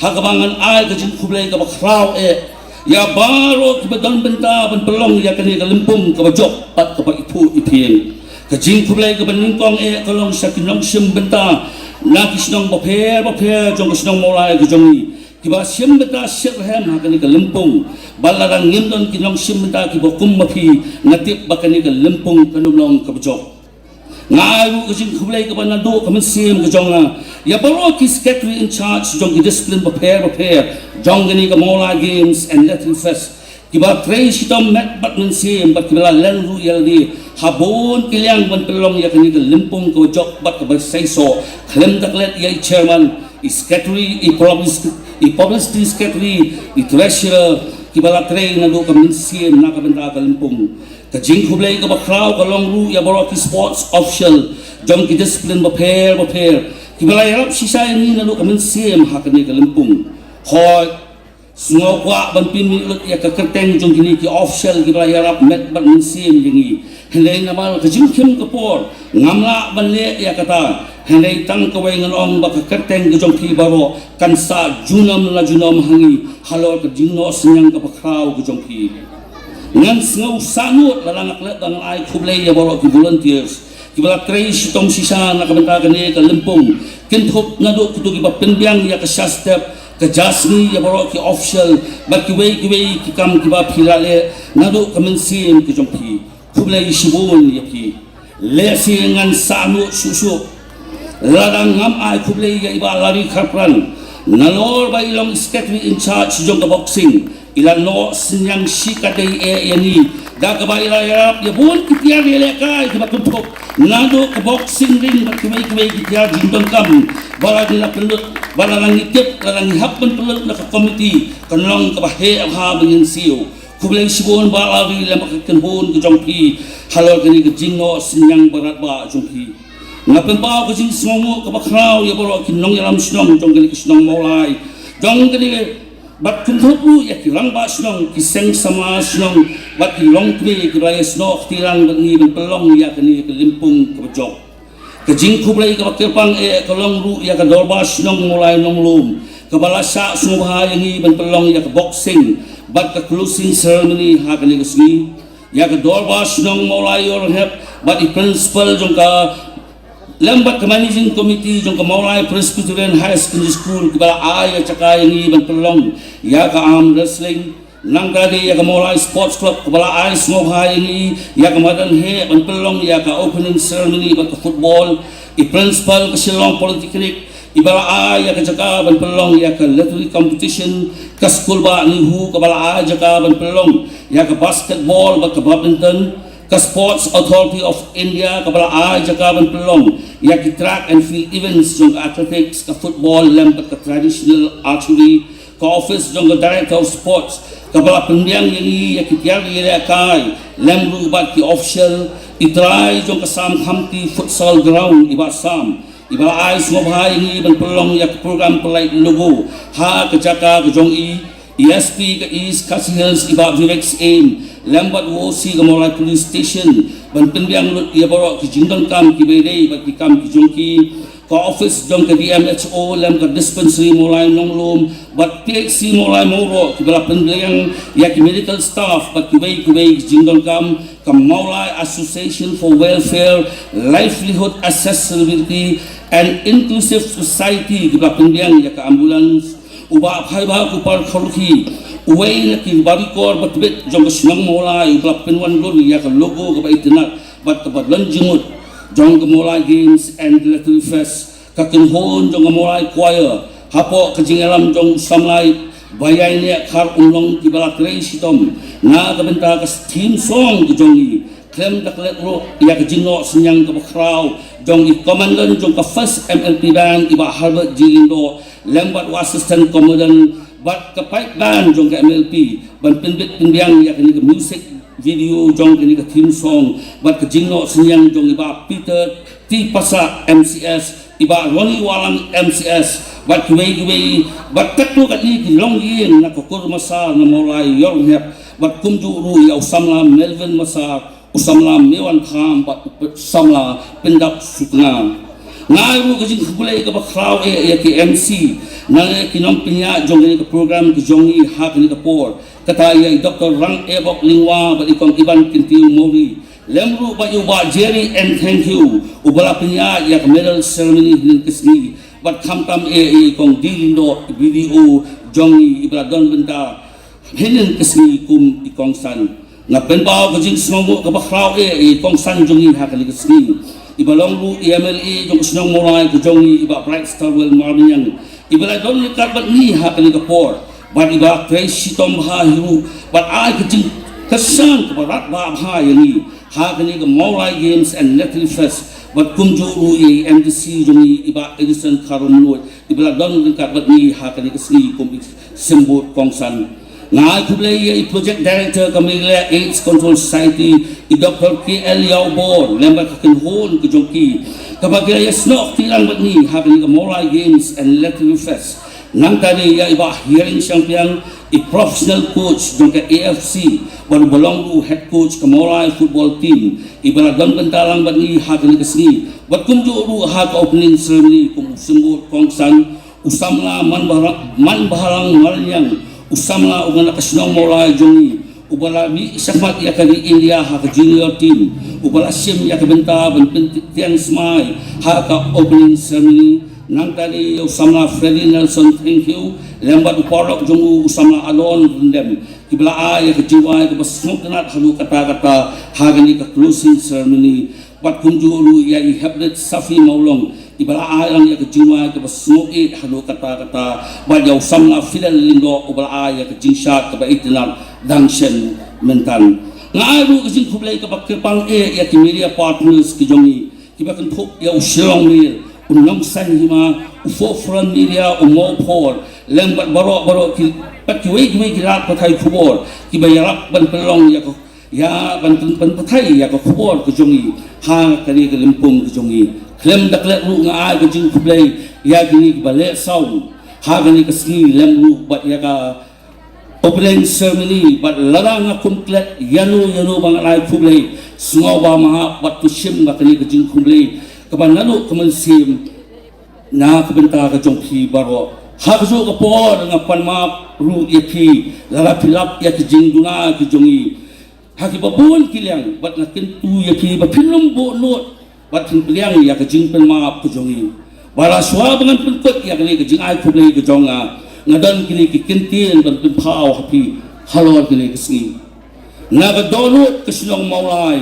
ha kaba ngan ai ka jingkhublei kaba khraw eh ïa baroh kiba don bynta ban pynlong ïa kane ka lympung kaba jop bad kaba iphuh iphieng. Ka jingkhublei kaba nyngkong eh ka long sha ki nongshim bynta na ki shnong bapher bapher jong ka shnong Mawlai ka jong ngi, kiba shim bynta shitrhem ha kane ka lympung. Bad lada ngim don ki nongshim bynta kiba kum ma phi, nga tip ba kane ka lympung kan ym long kaba jop. Nga ai ruh ka jingkhublei kaba naduh ka mynsiem ka jong nga ïa baroh ki secretary in charge jong ki discipline bapher bapher jong kane ka Mawlai Games and Literary Fest, kiba trei shitom met bad mynsiem bad kiba la len ruh ïa lade ha bun ki liang ban pynlong ïa kane ka lympung kaba jop bad kaba seisoh, khlem da klet ïa i chairman, i secretary, i publicity, i publicity secretary, i treasurer, kiba la trei naduh ka mynsiem na ka bynta ka lympung. Ka jingkhublei kaba khraw ka long ruh ïa baroh ki sports official jong ki discipline bapher bapher, kiba la ïarap shisha ïa ngi naduh ka mynsiem ha kane ka lympung. Hooid, sngew kwah ban pynmih lut ïa ka kyrteng jong kine ki official kiba la ïarap met bad mynsiem ïa ngi. Hynrei namar ka jingkhim ka por ngam lah ban leh ïa kata. Hynrei tang kawei ngan ong ba ka kyrteng ka jong phi baroh kan sah junom la junom ha ngi halor ka jingnoh synñiang kaba khraw ka jong phi. Ngan sngew sahnud lada nga klet ba ngan ai khublei ïa baroh ki volunteers kiba la trei shitom shisha na ka bynta kane ka lympung, kynthup naduh kito kiba pynbiang ïa ka sha step ka ja sngi, ïa baroh ki official bad kiwei kiwei ki kam kiba phi la leh naduh ka mynsiem ka jong phi. Khublei shibun ïa phi. Lehse ngan sahnud shuh shuh lada ngam ai khublei ïa i Bah Larry Kharpran, nalor ba i long i secretary in charge jong ka boxing. I la noh synñiang shikatdei eh ïa ngi da kaba i la ïarap ïa bun ki tiar ïalehkai kiba kynthup naduh ka boxing ring bad kiwei kiwei ki tiar jingdonkam. Ba lada ngi la pynlut, ba lada ngi tip, lada ngi hap ban pynlut na ka komiti, kan long kaba heh bha ba ngin siew. Khublei shibun Bah Larry lem bad ka kynhun ka jong phi halor kane ka jingnoh synñiang baratbah jong phi. Nga pynpaw ka jingsngewnguh kaba khraw ïa baroh ki nongïalam shnong jong kane ka shnong Mawlai, jong kane bad kynthup ruh ïa ki rangbah shnong, ki seng samla shnong bad ki longkmie kiba la ïasnoh kti lang bad ngi ban pynlong ïa kane ka lympung kaba jop. Ka jingkhublei kaba kyrpang eh ka long ruh ïa ka Dorbar Shnong Mawlai Nonglum, kaba la shah sngewbha ïa ngi ban pynlong ïa ka boxing bad ka closing ceremony ha kane ka sngi. Ïa ka Dorbar Shnong Mawlai Ïewrynghep bad i principal jong ka lem bad ka managing committee jong ka Mawlai Presbyterian Higher Secondary School kiba la ai ïa ka jaka ïa ngi ban pynlong ïa ka arm wrestling. Nangta de ïa ka Mawlai Sports Club kaba la ai sngewbha ïa ngi ïa ka madan heh ban pynlong ïa ka opening ceremony bad ka football. I principal ka Shillong Polytechnic iba la ai ïa ka jaka ban pynlong ïa ka literary competition, ka skul bah NEHU kaba la ai jaka ban pynlong ïa ka basketball bad ka badminton, ka Sports Authority of India kaba la ai jaka ban pynlong ïa ki track and field events jong ka athletics, ka football lem bad ka traditional archery, ka office jong ka Director of Sports kaba la pynbiang ïa ngi ïa ki tiar ïalehkai lem ruh bad ki official, i trai jong ka Sam Khamti Futsal Ground i Bah Sam iba la ai sngewbha ïa ngi ban pynlong ïa ka program pynlait logo ha ka jaka ka jong i, i SP ka East Khasi Hills i Bah Vivek Syiem lem bad u OC ka Mawlai Police Station ban pynbiang lut ïa baroh ki jingdonkam kiba ïadei bad ki kam ki jong ki. Ka office jong ka DMHO lem ka dispensary Mawlai Nonglum bad PHC Mawlai Mawroh kiba la pynbiang ïa ki medical staff bad kiwei kiwei ki jingdonkam. Ka Mawlai Association for Welfare, Livelihood, Accessibility and Inclusive Society kiba la pynbiang ïa ka ambulance. U Bah Phaibha Kupar Kharlukhi, uwei na ki barikor ba tbit jong ka shnong Mawlai, uba la pynwandur ïa ka logo kaba itynnad bad kaba don jingmut jong ka Mawlai Games and Literary Fest. Ka kynhun jong ka Mawlai Choir hapoh ka jingïalam jong u samla i Ba ïaineh khar umnong kiba la trei shitom na ka bynta ka theme song ka jong i. Khlem da klet ruh ïa ka jingnoh synñiang kaba khraw jong i commandant jong ka first M L P band i Bah Herbert G Lyngdoh lem bad u assistant commandant bad ka pipe band jong ka M L P ban pynbit pynbiang ïa kane ka music video jong kane ka theme song bad ka jingnoh synñiang jong i Bah Peter T Passah M C S, i Bah Ronnie Wahlang M C S bad kiwei kiwei bad katto katne ki longïing na ka kur Massar na Mawlai Ïornghep bad kumjuh ruh ïa u samla Melvin Massar, u samla Mewan Tham bad u samla Pyndap Sukna. Nga ai ruh ka jingkhublei kaba khraw eh ïa ki M C, na ki nongpynïaid jong kane ka program ka jong i ha kane ka por. Kata ïa i Doctor Rang Ebok Lyngwa bad i Kong Iban Kyntiew Mawrie. Lem ruh bad ïa u Bah Jerry N Thangkhiew uba la pynïaid ïa ka medal ceremony hynnin ka sngi. Bad khamtam eh ïa i Kong D Lyngdoh, i B D O jong i, iba la don bynta hynnin ka sngi kum i kongsan. Nga pynpaw ka jingsngewnguh kaba khraw eh ïa i kongsan jong i ha kane ka sngi, iba long ruh i M L A jong ka shnong Mawlai ka jong i, i Bah Brightstarwell Marbaniang, iba la don ryngkat bad ngi ha kane ka por. Bad iba la trei shitom bha hi ruh bad ai ka jingkyrshan kaba radbah bha ïa ngi ha kane ka Mawlai Games and Literary Fest. Bad kumjuh ruh ïa i M D C jong i, i Bah Edison Kharumnuid, iba la don ryngkat bad ngi ha kane ka sngi kum i symbud kongsan. Nga ai khublei ïa i Project Director ka Meghalaya AIDS Control Society, i Doctor K L Ïawbor, lem bad ka kynhun ka jong ki, kaba ki la ïasnoh kti lang bad ngi ha kane ka Mawlai Games and Literary Fest. Nangta de ïa i Bah Hiring Shangpliang, i professional coach jong ka A F C bad uba long ruh head coach ka Mawlai football team, iba la don bynta lang bad ngi ha kane ka sngi. Bad kumjuh ruh ha ka opening ceremony kum u symbud kongsan, u samla Manbahar-, Manbahalang Maliang, u samla uba na ka shnong Mawlai jong i, uba la mih shakhmat ïa ka ri India ha ka junior team, uba la shim ïa ka bynta ban pyntieng smai ha ka opening ceremony. Nangta de ïa u samla Freddy Nelson Thangkhiew lem bad u paralok jong u, u samla Alon Ryndem, kiba la ai ïa ka jingwai kaba sngewtynnat haduh katta katta ha kane ka closing ceremony. Bad kumjuh ruh ïa i Hepdet Safi Mawlong, iba la ai lang ïa ka jingwai kaba sngewthuh haduh katta katta, bad ïa u samla Fidel Lyngdoh uba la ai ïa ka jingshad kaba itynnat dang shen mynta. Nga ai ruh ka jingkhublei kaba kyrpang eh ïa ki media partners ki jong i, kiba kynthup ïa u Shillong Mail, u Nongsaiñ Hima, u Forefront Media, u Mawphor, lem bad baroh baroh ki, bad kiwei kiwei ki lad pathai khubor kiba ïarap ban pynlong ïa ka, ïa ban, ban, ban pathai ïa ka khubor ka jong i ha kane ka lympung ka jong i. Khlem da klet ruh nga ai ka jingkhublei ïa kine kiba leh sound ha kane ka sngi lem ruh bad ïa ka opening ceremony. Bad lada nga kum klet ïano ïano ba ngan ai khublei, sngewbha mahap bad to shim ba kane ka jingkhublei kaba naduh ka mynsiem na ka bynta ka jong phi baroh. Ha kajuh ka por nga pan map ruh ïa phi lada phi lap ïa ka jingduna ka jong i ha kiba bun ki liang, bad nga kyntu ïa phi ba phin ym buh nud bad phin pdiang ïa ka jingpynmap ka jong i. Bad la shuwa ba ngan pynkut ïa kane ka jingai khublei ka jong nga, nga don kine ki kyntien ban pynpaw ha phi halor kane ka sngi. Na ka dohnud ka shnong Mawlai,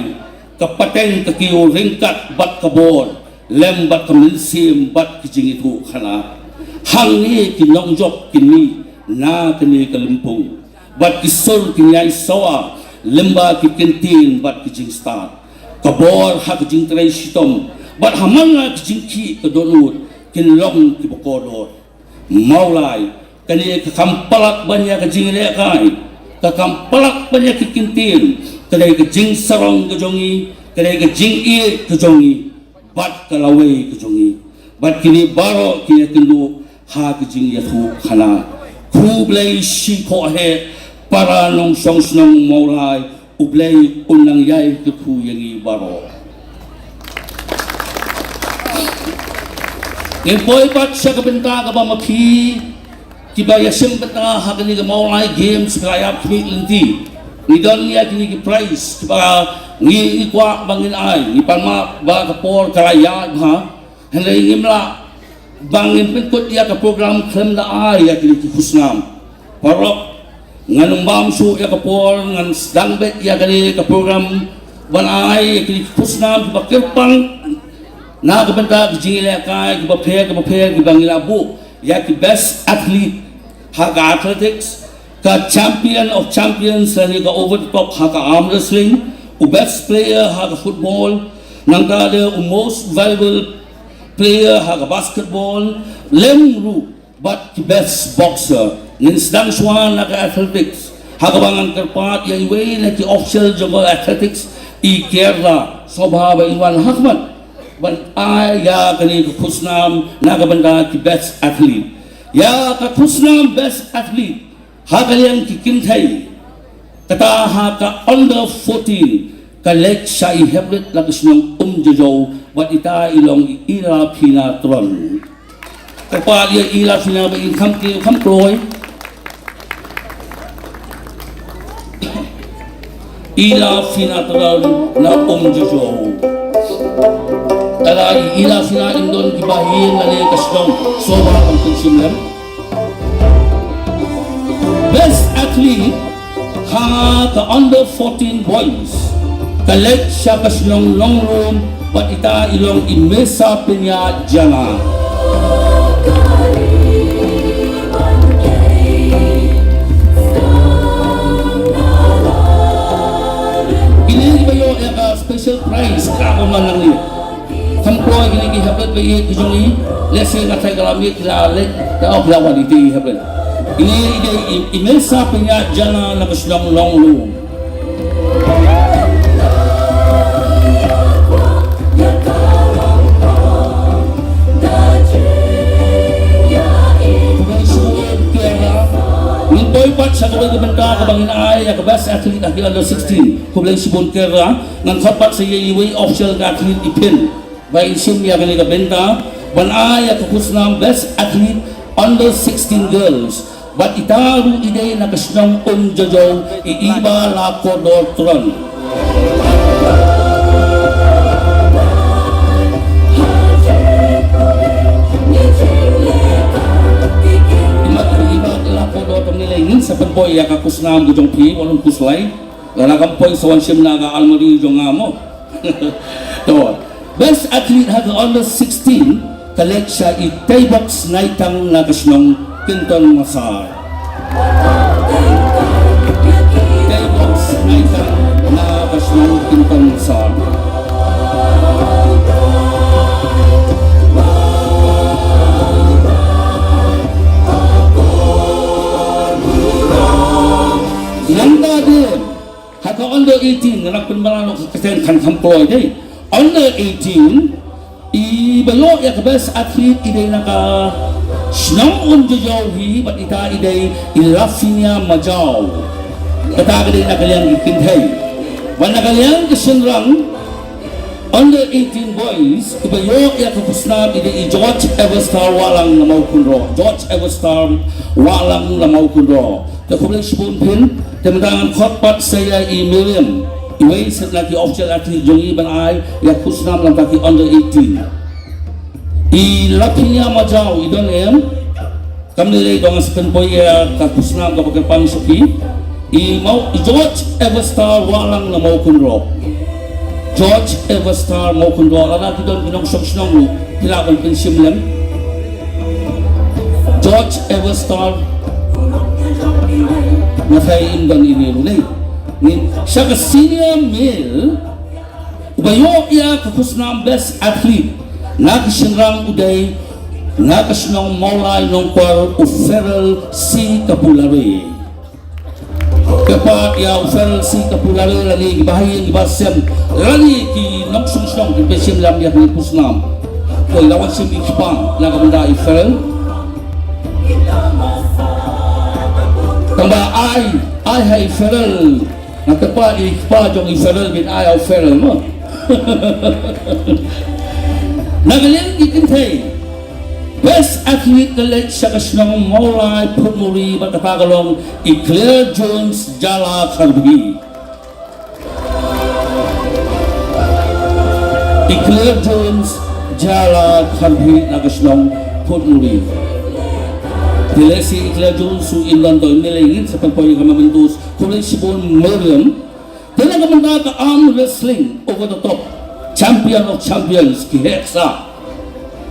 ka pateng ka kiew ryngkat bad ka bor, lem bad ka mynsiem bad ka jingïathuhkhana. Hangne ki nongjop kin mih na kane ka lympung, bad ki sur kin ïai sawa lyngba ki kyntien bad ki jingstad. Ka bor ha ka jingtrei shitom bad ha man la ka jingkhih ka dohnud kin long kiba kordor. Mawlai, kane ka kam palat ban ïa ka jinglehkai, ka kam palat ban ïa ki kyntien, ka dei ka jingsarong ka jong i, ka dei ka jingïeit ka jong i, bad ka lawei ka jong i. Bad kine baroh ki ïakynduh ha ka jingïathuhkhana. Khublei shibun eh para nongshong shnong Mawlai, U Blei un nang ïai kyrkhu ïa ngi baroh. Ngin poi pat sha ka bynta kaba ma phi kiba ïashim bynta ha kane ka Mawlai Games ka la ïap khmih lynti. Ngi don ïa kine ki prize kiba ngi, ngi kwah ba ngin ai, ngi pan map ba ka por ka la ïaid bha. Hynrei ngim lah ba ngin pynkut ïa ka program khlem da ai ïa kine ki khusnam. Paralok, ngan ym bam shuh ïa ka por, ngan sdang beit ïa kane ka program ban ai ïa kine ki khusnam kiba kyrpang na ka bynta ki jingïalehkai kiba pher kiba pher kiba ngi la buh ïa ki best athlete ha ka athletics, ka champion of champions lane ka over the top ha ka arm wrestling, u best player ha ka football, nangta de u most valuable player ha ka basketball, lem ruh bad ki best boxer. Ngin sdang shuwa na ka athletics, ha kaba ngan kyrpad ïa iwei na ki official jong ka athletics, i Kerala, sngewbha ba in wan ha khmat ban ai ïa kane ka khusnam na ka bynta ki best athlete. Ïa ka khusnam best athlete ha ka liang ki kynthei, kata ha ka under fourteen, ka leit sha i Heprit na ka shnong Umjajaw, bad ita i long i Ila Phina Tron. Kyrpad ïa i Ila Phina ba in kham kiew kham kloi. Ila Phina Tron na Umjajaw. Lada i Ila Phina im don kiba ïeng lane ka shnong, sngewbha ban pynshim lem. Best athlete ha ka under fourteen boys, ka leit sha ka shnong Nonglum, bad ita i long i Mesa Pynïaid Jana. Kine kiba ïoh ïa ka special prize ka kumno nangne. Kham kloi kine ki Heprit ba ïeit ki jong i. Lehse nga tharai ka la miet ki la leit, da ong ki la wan iti ki Heprit. Kine i dei i, i Mesa Pynïaid Jana na ka shnong Nonglum. Ngin poi pat sha kawei ka bynta kaba ngin ai ïa ka best athlete ha ki under sixteen. Khublei shibun Kerala. Ngan khot pat sha iwei official ka athlete i Phin ba in shim ïa kane ka bynta ban ai ïa ka khusnam best athlete under sixteen girls. Bad ita ruh i dei na ka shnong Umjajaw, i Iba Lakordor Tron. Imat i Iba Lakordor Tron, ngi la ïeng sa pynpoi ïa ka khusnam ka jong phi, wat lum khuslai. Lada kam poi sa wan shim na ka almari jong nga mo. To. Best athlete ha ka under sixteen, ka leit sha i Teibox Naitang na ka shnong Kynton Massar. Teibox Naitang na ka shnong Kynton Massar. Nangta de ha ka under eighteen, nga la pynbna noh ka kyrteng kan kham kloi dei. Under eighteen, i ba ïoh ïa ka best athlete i dei na ka shnong Umjajaw hi, bad ita i dei i Lavinia Majaw. Kata ka dei na ka liang ki kynthei. Bad na ka liang ki shynrang, under eighteen boys, i ba ïoh ïa ka khusnam i dei i George Everstar Wahlang na Mawkynroh. George Everstar Wahlang na Mawkynroh. Te khublei shibun Phin, te mynta ngan khot pat sa ïa i Miriam, iwei set na ki official athlete jong i ban ai ïa ka khusnam na ka bynta ki under eighteen. I Lavinia Majaw i don em? Kam lei lei, to ngan sa pynpoi ïa ka khusnam kaba kyrpang sha phi. I Maw, i George Everstar Wahlang na Mawkynroh. George Everstar Mawkynroh, lada ki don ki nongshong shnong ruh, phi lah ban pynshim lem. George Everstar. Nga tharai im don ine ruh ne. Ngin sha ka senior male, uba ïoh ïa ka khusnam best athlete na ka shynrang u dei na ka shnong Mawlai Nongkwar, u Feral C Kapulari. Kyrpad ïa u Feral C Kapulari lane ki bahaïing ki basem lane ki nongshong shnong ki pynshim lem ïa ka khusnam. Ko i la wan shim i kpa na ka bynta i Feral. Tangba ai, ai ha i Feral. Nga kyrpad ïa i kpa jong i Feral, ban ai ha u Feral mo. Na ka liang ki kynthei, best athlete ka leit sha ka shnong Mawlai Phutmuri, bad kata ka long i Claire Jones Jala Kharbhi. I Claire Jones Jala Kharbhi na ka shnong Phutmuri. Te lehse i Claire Jones u im don, to im lei lei, ngin sa pynpoi ïa ka mementos. Khublei shibun Miriam. Te na ka bynta ka arm wrestling over the top, champion of champions, ki heh ksah.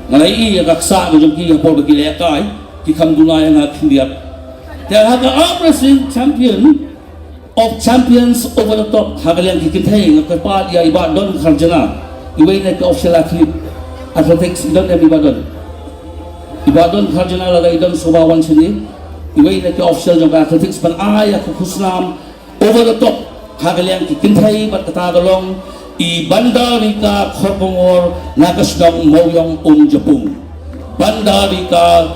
Nga la ïohi ïa ka ksah ka jong ki ha por ba ki lehkai, ki kham duna ïa nga khyndiat. Te ha ka arm wrestling champion of champions over the top ha ka liang ki kynthei nga kyrpad ïa i Bah Don Kharjana, iwei na ki official athlete, athletics, i Don, em, i Bah Don. I Bah Don Kharjana lada i Don Soba wan shane, iwei na ki official jong ka athletics ban ai ïa ka khusnam over the top ha ka liang ki kynthei bad kata ka long i Bandarika Kharkongor na ka shnong Mawiong Umjapung. Bandarika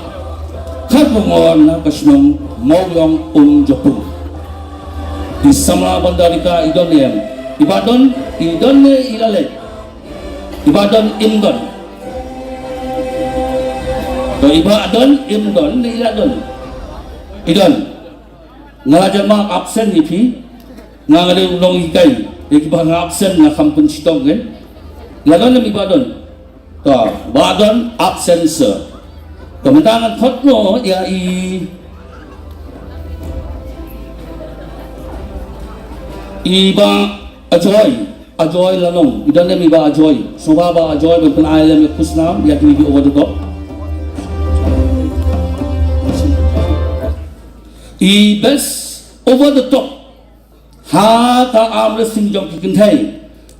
Kharkongor na ka shnong Mawiong Umjapung. I samla Bandarika i don ne em? I Bah Don, i don ne i la leit? I Bah Don im don. To i Bah Don im don ne i la don? I don. Nga la jan mark absent ïa phi. Nga nga dei u nonghikai ïa kiba nga absent, nga kham pynshitom, eh. La don ne em i Bah Don? To, Bah Don absent sir. To mynta ngan khot noh ïa i, i Bah Ajoy, Ajoy Lanong. I don ne em i Bah Ajoy? Sngewbha Bah Ajoy ban pynai lem ïa ka khusnam ïa kine ki over the top. I best over the top ha ka arm wrestling jong ki kynthei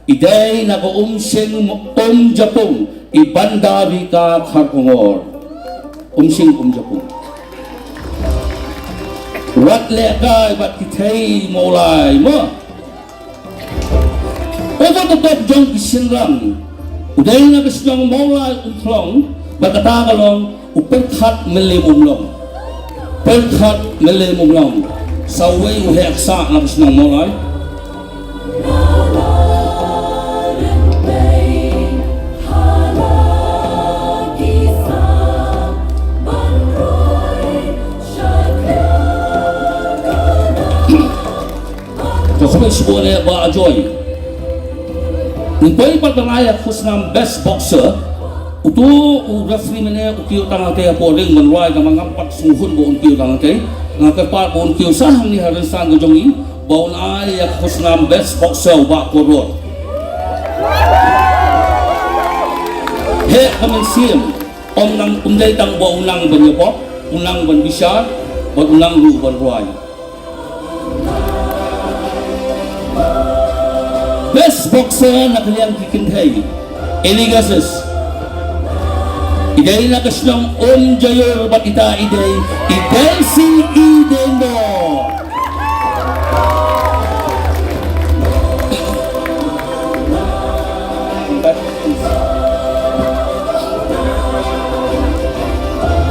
i dei na ka Umsing Umjapung, i Bandarika Kharkongor. Umsing Umjapung. Wat lehkai bad ki thei Mawlai mo. Over the top jong ki shynrang u dei na ka shnong Mawlai Umkhlong, bad kata ka long u Pyrkhat Mylliem Umlong. Pyrkhat Mylliem Umlong. Sa uwei u heh ksah na ka shnong Mawlai. Ka khublei shibun ïa Bah Ajoy. Ngin poi pat ban ai ïa ka khusnam best boxer. Uto u referee mynne u kiew tang hangtei hapoh ring ban rwai, tangba ngam pat sngewhun ba un kiew tang hangtei. Nga kyrpad ba un kiew sha hangne ha rynsan ka jong ngi ba un ai ïa ka khusnam best boxer u Bah Kordor. Heh ka mynsiem, um nang, um dei tang ba u nang ban ïapop, u nang ban bishar, bad u nang ruh ban rwai. Best boxer na ka liang ki kynthei. Any guesses? I dei na ka shnong Umjaiur bad ita i dei i Delsi Idendo.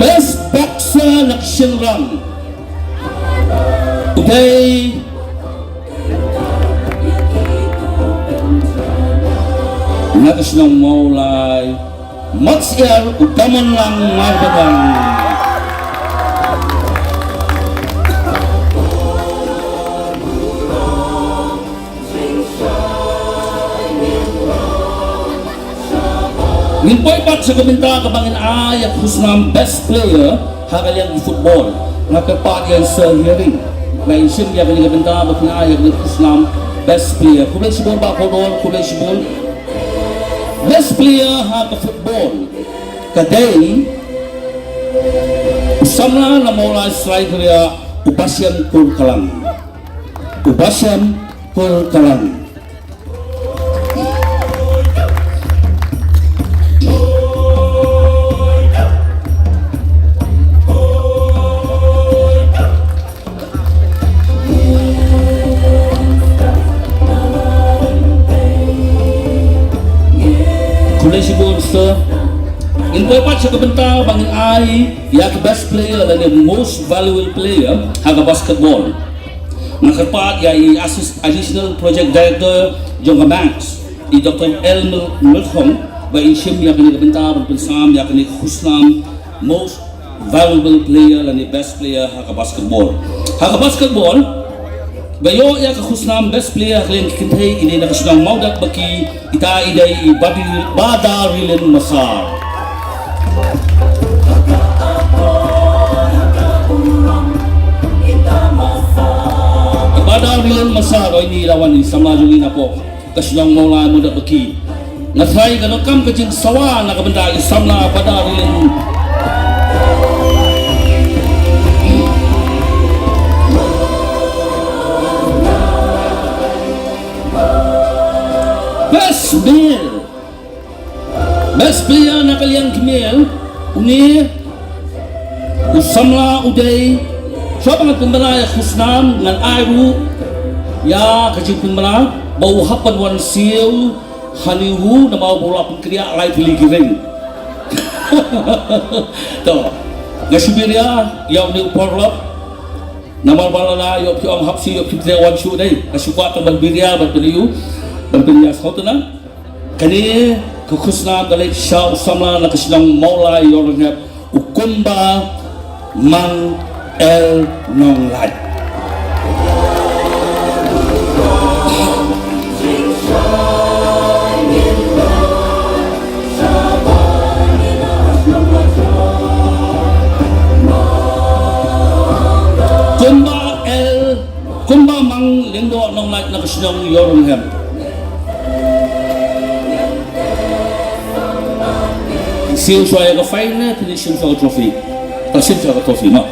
Best boxer na ka shynrang u dei na ka shnong Mawlai, Matsiar u Damonlang Marbadang. Ngin poi pat sha ka bynta kaba ngin ai ïa ka khusnam best player ha ka liang ki football. Nga kyrpad ïa i Sir Hearing ba in shim ïa kane ka bynta ba kin ai ïa ka khusnam best player. Khublei shibun Bah Kordor, khublei shibun. Best player ha ka football ka dei u samla na Mawlai Sraikharia, u Bashem Kurkalang. U Bashem Kurkalang. Khublei shibun sir. Ngin poi pat sha ka bynta ba ngin ai ïa ka best player lane most valuable player ha ka basketball. Nga kyrpad ïa i Assist-, Additional Project Director jong ka MANGS, i Doktor L Myrthong, ba in shim ïa kane ka bynta ban pynsam ïa kane ka khusnam most valuable player lane best player ha ka basketball. Ha ka basketball, ba ïoh ïa ka khusnam best player ha ka liang ki kynthei i dei na ka shnong Mawdatbaki, ita i dei i Badi-, Badarilin Massar. I Badarilin Massar, oi, ine i la wan, i samla jong ngi napoh ka shnong Mawlai Mawdatbaki. Nga tharai ka donkam ka jingsawa na ka bynta i samla Badarilin. Spia na ka liang ki mel, une u samla u dei, shuwa ba ngan pynbna ïa ka khusnam ngan ai ruh ïa ka jingpynbna ba u hap ban wan siew ha New Year namar ba u la pynkynriah lai tylli ki ring. To, nga shu biria ïa une u paralok. Namar ba lada ïoh phi ong hap siew ïoh phi trei wan shuh dei. Nga shu kwah tang ban biria ban pynïoh ban pynïasngewtynnat. Kane ka khusnam ka leit sha u samla na ka shnong Mawlai Ïewrynghep, u Kumba Mang L Nonglait. Kumba L, Kumba Mang Lyngdoh Nonglait na ka shnong Ïewrynghep. Siew shuwa ïa ka fine, phin shim shuwa ka trophy. Ka shim shuwa ka trophy, ma.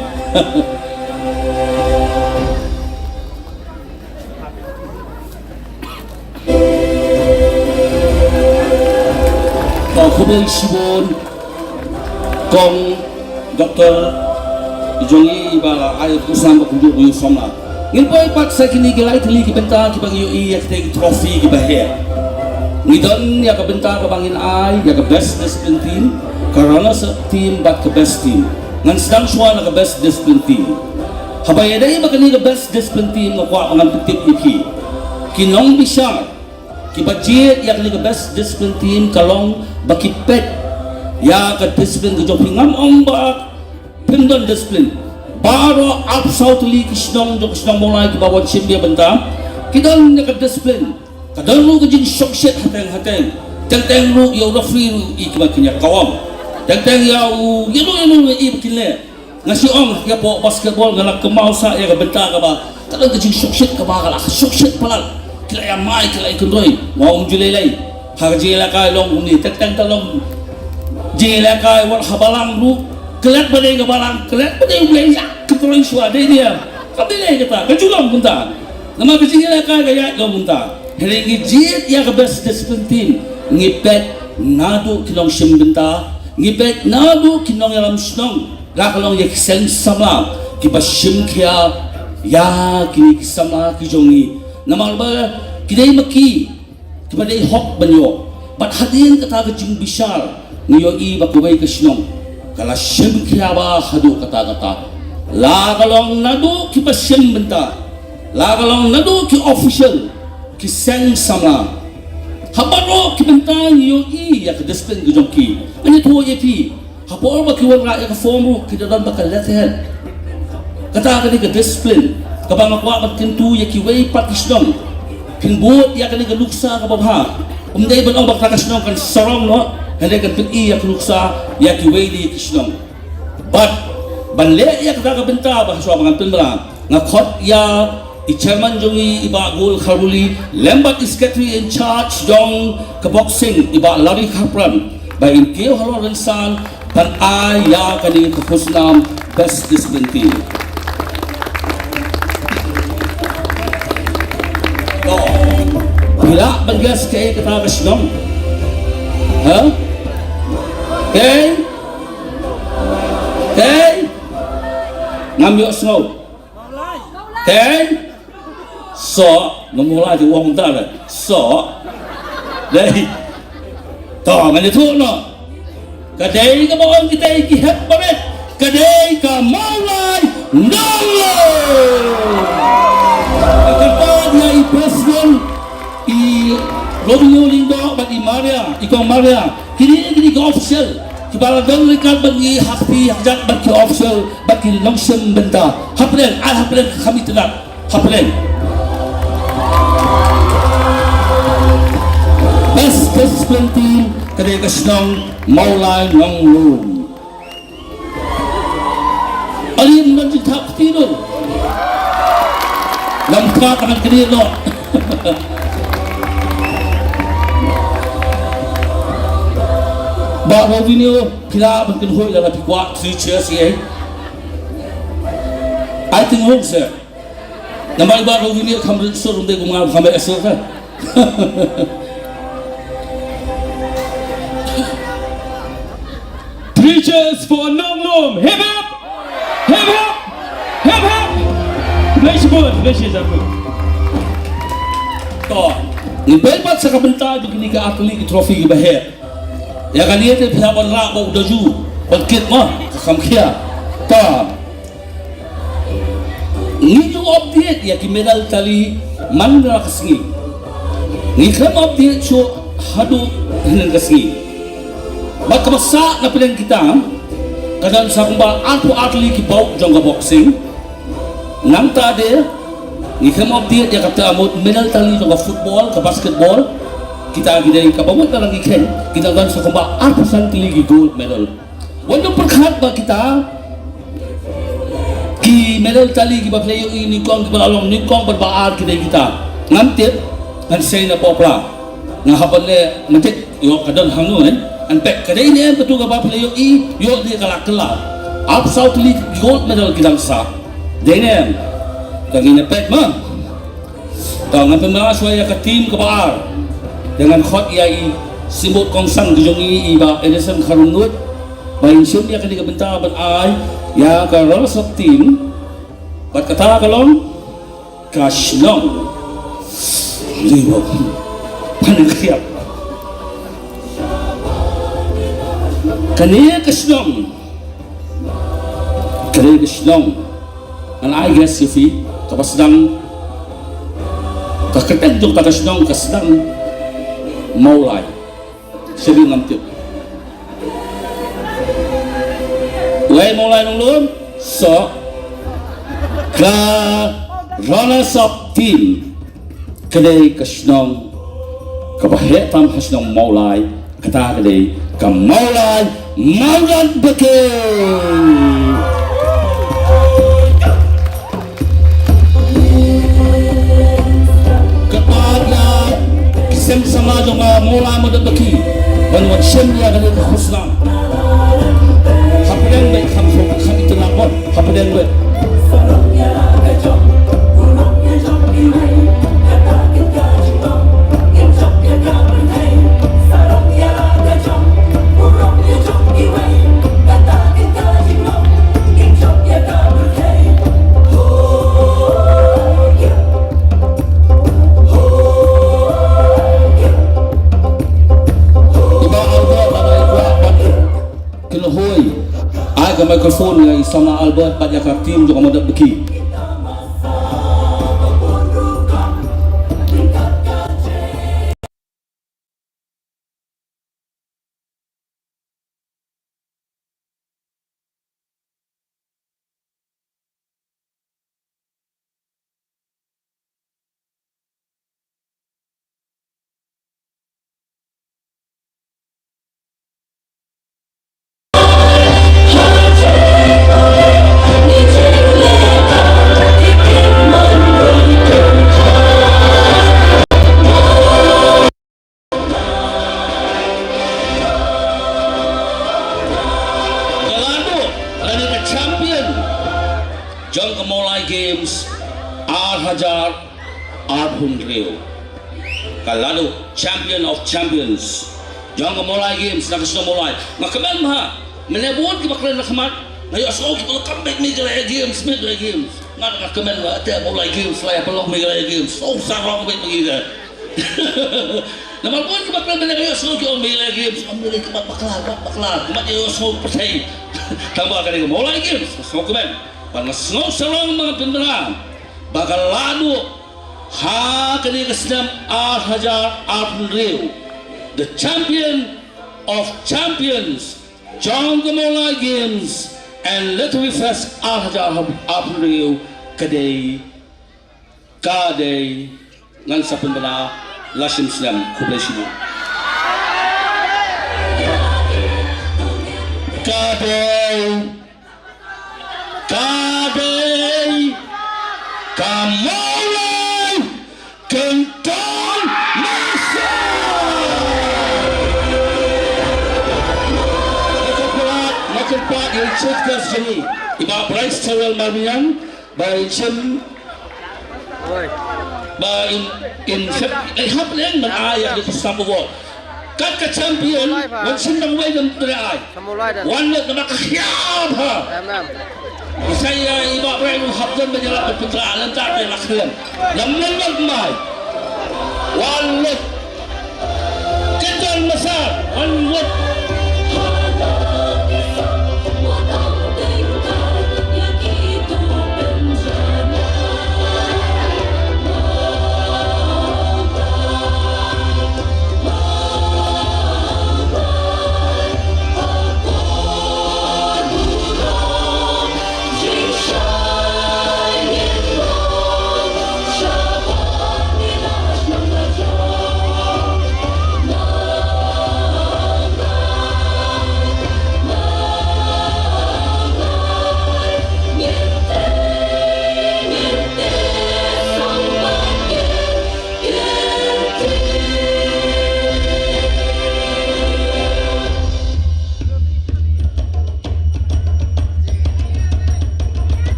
Ka khublei shibun Kong Doktor jong ngi ba la ai khusnam ba kumjuh ïa u samla. Ngin poi pat sha kine ki lai tylli ki bynta kiba ngi ïohi ïa kitei ki trophy kiba heh. Ngi don ïa ka bynta kaba ngin ai ïa ka best discipline team, ka runners up team bad ka best team. Ngan sdang shuwa na ka best discipline team. Haba ïadei bad kane ka best discipline team nga kwah ba ngan pyntip ïa phi. Ki nongbishar kiba jied ïa kane ka best discipline team ka long ba ki peit ïa ka discipline ka jong phi. Ngam ong ba phim don discipline. Baroh arphew saw tylli ki shnong jong ka shnong Mawlai kiba wan shim ïa ka bynta ki don ïa ka discipline. Ka don ruh ka jingshongshit hateng hateng. Teng teng ruh ïa u referee ruh i kiba kin ïa kawang. Teng teng ïa u ïa u ïa u i ba kin leh. Nga shu ong ïa pok basketball nga la kynmaw sa ïa ka bynta kaba ka don ka jingshongshit kaba ka la shongshit palat. Ki la ïa mai ki la ïa kynroi. Nga ong ju lei lei. Ha ka jingïalehkai long kumne teng teng ta long jingïalehkai wat ha balang ruh. Klet ba dei ka balang klet ba dei u Blei ïa kynroi shuwa dei dia. Ka dei lei kata ka ju long kumta. Namar ka jingïalehkai ka ïaid long kumta. Hynrei ngi jied ïa ka best discipline team. Ngi peit naduh ki nongshim bynta. Ngi peit naduh ki nongïalam shnong. La ka long ïa ki seng samla kiba shim khia ïa kine ki samla ki jong ngi. Namar ba ki dei ma ki kiba dei hok ban ïoh. Bad hadien kata ka jingbishar ngi ïohi ba kawei ka shnong ka la shim khia bha haduh katta katta. La ka long naduh kiba shim bynta, la ka long naduh ki official, ki seng samla. Ha baroh ki bynta ngi ïohi ïa ka discipline ka jong ki. Ngan ïathuh ïa phi, ha por ba ki wanrah ïa ka form ruh ki da don bad ka letterhead. Kata ka dei ka discipline kaba nga kwah ban kyntu ïa kiwei pat ki shnong. Phin bud ïa kane ka nuksa kaba bha. Ym dei ban ong ba kata ka shnong kan sarong noh, hynrei kan pyni ïa ka nuksa ïa kiwei de ki shnong. Bad ban leh ïa kata ka bynta ba shuwa ba ngan pynbna, nga khot ïa i chairman jong ngi i Bah Gul Kharuli lem bad i secretary in charge jong ka boxing i Bah Larry Khapran ba in kiew halor rynsan ban ai ïa kane ka khusnam best discipline team. To, phi lah ban guess kaei kata ka shnong? Ha? Kaei? Kaei? Ngam ïohsngew. Kaei? Soh, nga mula ju ong ta le. Soh. Dei. To, ngan ïathuh noh. Ka dei kaba ong kita ki hep barit. Ka dei ka Mawlai Nonglum. Ka kyrpad ïa i president, i Romeo Lyngdoh bad i Maria, i kong Maria. Kine, kine ki official kiba la don ryngkat bad ngi ha kti ha kjat bad ki official bad ki nongshim bynta. Hapdeng, ai hapdeng ka kham itynnad. Hapdeng. Best discipline team ka dei ka shnong Mawlai Nonglum. Alim nan jingthap kti dong. Lam thap ngan kni noh. Bah Robinio, phi lah ban kynhoi lada phi kwah three cheers ïa. I think home sir. Namar i Bah Robinio kham rit sur, ym dei kum nga kham rit sur ka. Cheers for Nonglum. Hip hip. Hip hip. Hip hip. Khublei shibun, khublei shibun. To, ngin peit pat sa ka bynta jong kine ki artylli ki trophy kiba heh. Ïa kane te phi hap ban rah bad u daju, ban kit mo, ka kham khia. To, ngi ju update ïa ki medal tally man la ka sngi. Ngi khlem update shuh haduh hynnin ka sngi. Bad kaba sah na pdeng kita ka don sa kumba arphew artylli ki bok jong ka boxing. Nangta de ngi khlem update ïa kata mut medal tally jong ka football, ka basketball. Kita ki dei kaba mut na la ngi kheiñ, kita don sa kumba arphew san tylli ki gold medal. Wat ju pyrkhat ba kita ki medal tally kiba phi la ïohi nyngkong, kiba la long nyngkong bad ba ar ki dei kita. Ngam tip, ngan sei na pop la. Nga hap ban leh mynta, ïoh ka don hangno, eh? Ngan peit ka dei ne em katu kaba phi la ïohi, ïoh ne ka la kylla. Arphew saw tylli gold medal ki dang sah. Dei ne em? Ka ngin ïa peit mo. To, ngan pynbna shuwa ïa ka team kaba ar. Te ngan khot ïa i symbud kongsan ka jong ngi, i Bah Edison Kharumnuid, ba in shim ïa kane ka bynta ban ai ïa ka runners up team. Bad kata ka long ka shnong. Liwa. Pynkhriat. Kane ka shnong. Kane ka shnong. Ngan ai guess ïa phi, kaba sdang, ka kyrteng jong kata ka shnong ka sdang Mawlai. Shibun ngam tip. Wei Mawlai Nonglum, so ka runners up team. Ka dei ka shnong kaba heh tam ha shnong Mawlai, kata ka dei ka Mawlai Mawdatbaki. Ka pat ïa ki seng samla jong nga Mawlai Mawdatbaki ban wan shim ïa kane ka khusnam. Hapdeng bad kham suk kham itynnad bad hapdeng bad. Ki la hoi. Ai ka microphone ïa i Samla Albert bad ïa ka team jong ka Mawdatbaki. Ka la duh lane ka champion jong ka Mawlai Games ar hajar arphew hynriew. Ka la duh champion of champions jong ka Mawlai Games na ka shnong Mawlai. Nga kmen bha, mynne bun kiba kren na khmat, nga ïohsngew kiba la kam beit Meghalaya Games, Meghalaya Games. Nga, nga kmen bha te Mawlai Games la ïa pynlong Meghalaya Games. Oh, sarong beit bagi te. Namar bun kiba kren mynne nga ïohsngew ki ong Meghalaya Games, ong Meghalaya ki mat bakla, mat bakla, ki mat ïohsngew pyrthei. Tangba kane ka Mawlai Games, nga sngew kmen. Bad nga sngew sarong ba nga pynbna ba ka la duh ha kane ka snem ar hajar arphew hynriew, the champion of champions jong ka Mawlai Games and Literary Fest ar hajar arphew hynriew ka dei, ka dei, ngan sa pynbna la shim snem, khublei shibun. Ka dei, ka dei ka Mawlai Kynton Masia. Nga kyrpad, nga kyrpad ïa i chief guest jong ngi, i Bah Bryce Terrell Marmiang, ba in shim, ba in, in shim, eh, hap leng ban ai ïa ka Stamp Award. Kat ka champion, wan shim dang wei dang tre ai. Wan lut na ka khiap ha. Em, em. Isai, eh, i Bah Brei u hap don ba jala ka putra, lem ta te la khiam. Lam lam lam mai. Wan lut. Ketan masar, wan lut.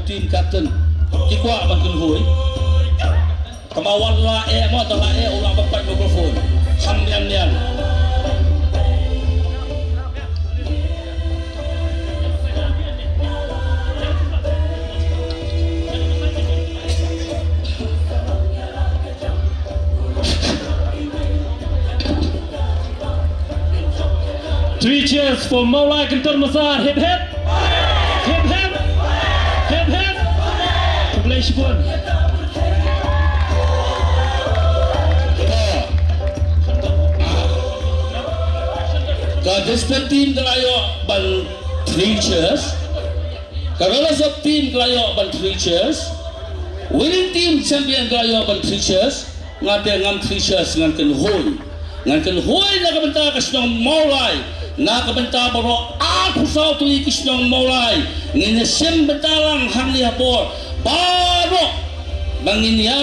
Team captain, ki kwah ban kynhoi. Tangba wat la eh mo, tang la eh u la ban pait microphone. Kham nian nian. Three cheers for Mawlai Kynter Masar. Hip hip. Hip hip. Hip hip. Khublei shibun. Ka distant team ka la ïoh ban three cheers. Ka runners up team ka la ïoh ban three cheers. Winning team, champion, ka la ïoh ban three cheers. Nga te ngam three cheers, ngan kynhoi. Ngan kynhoi na ka bynta ka shnong Mawlai. Na ka bynta baroh arphew saw tylli ki shnong Mawlai. Ngin ïa shim bynta lang hangne ha por baroh. Ba ngin ïa,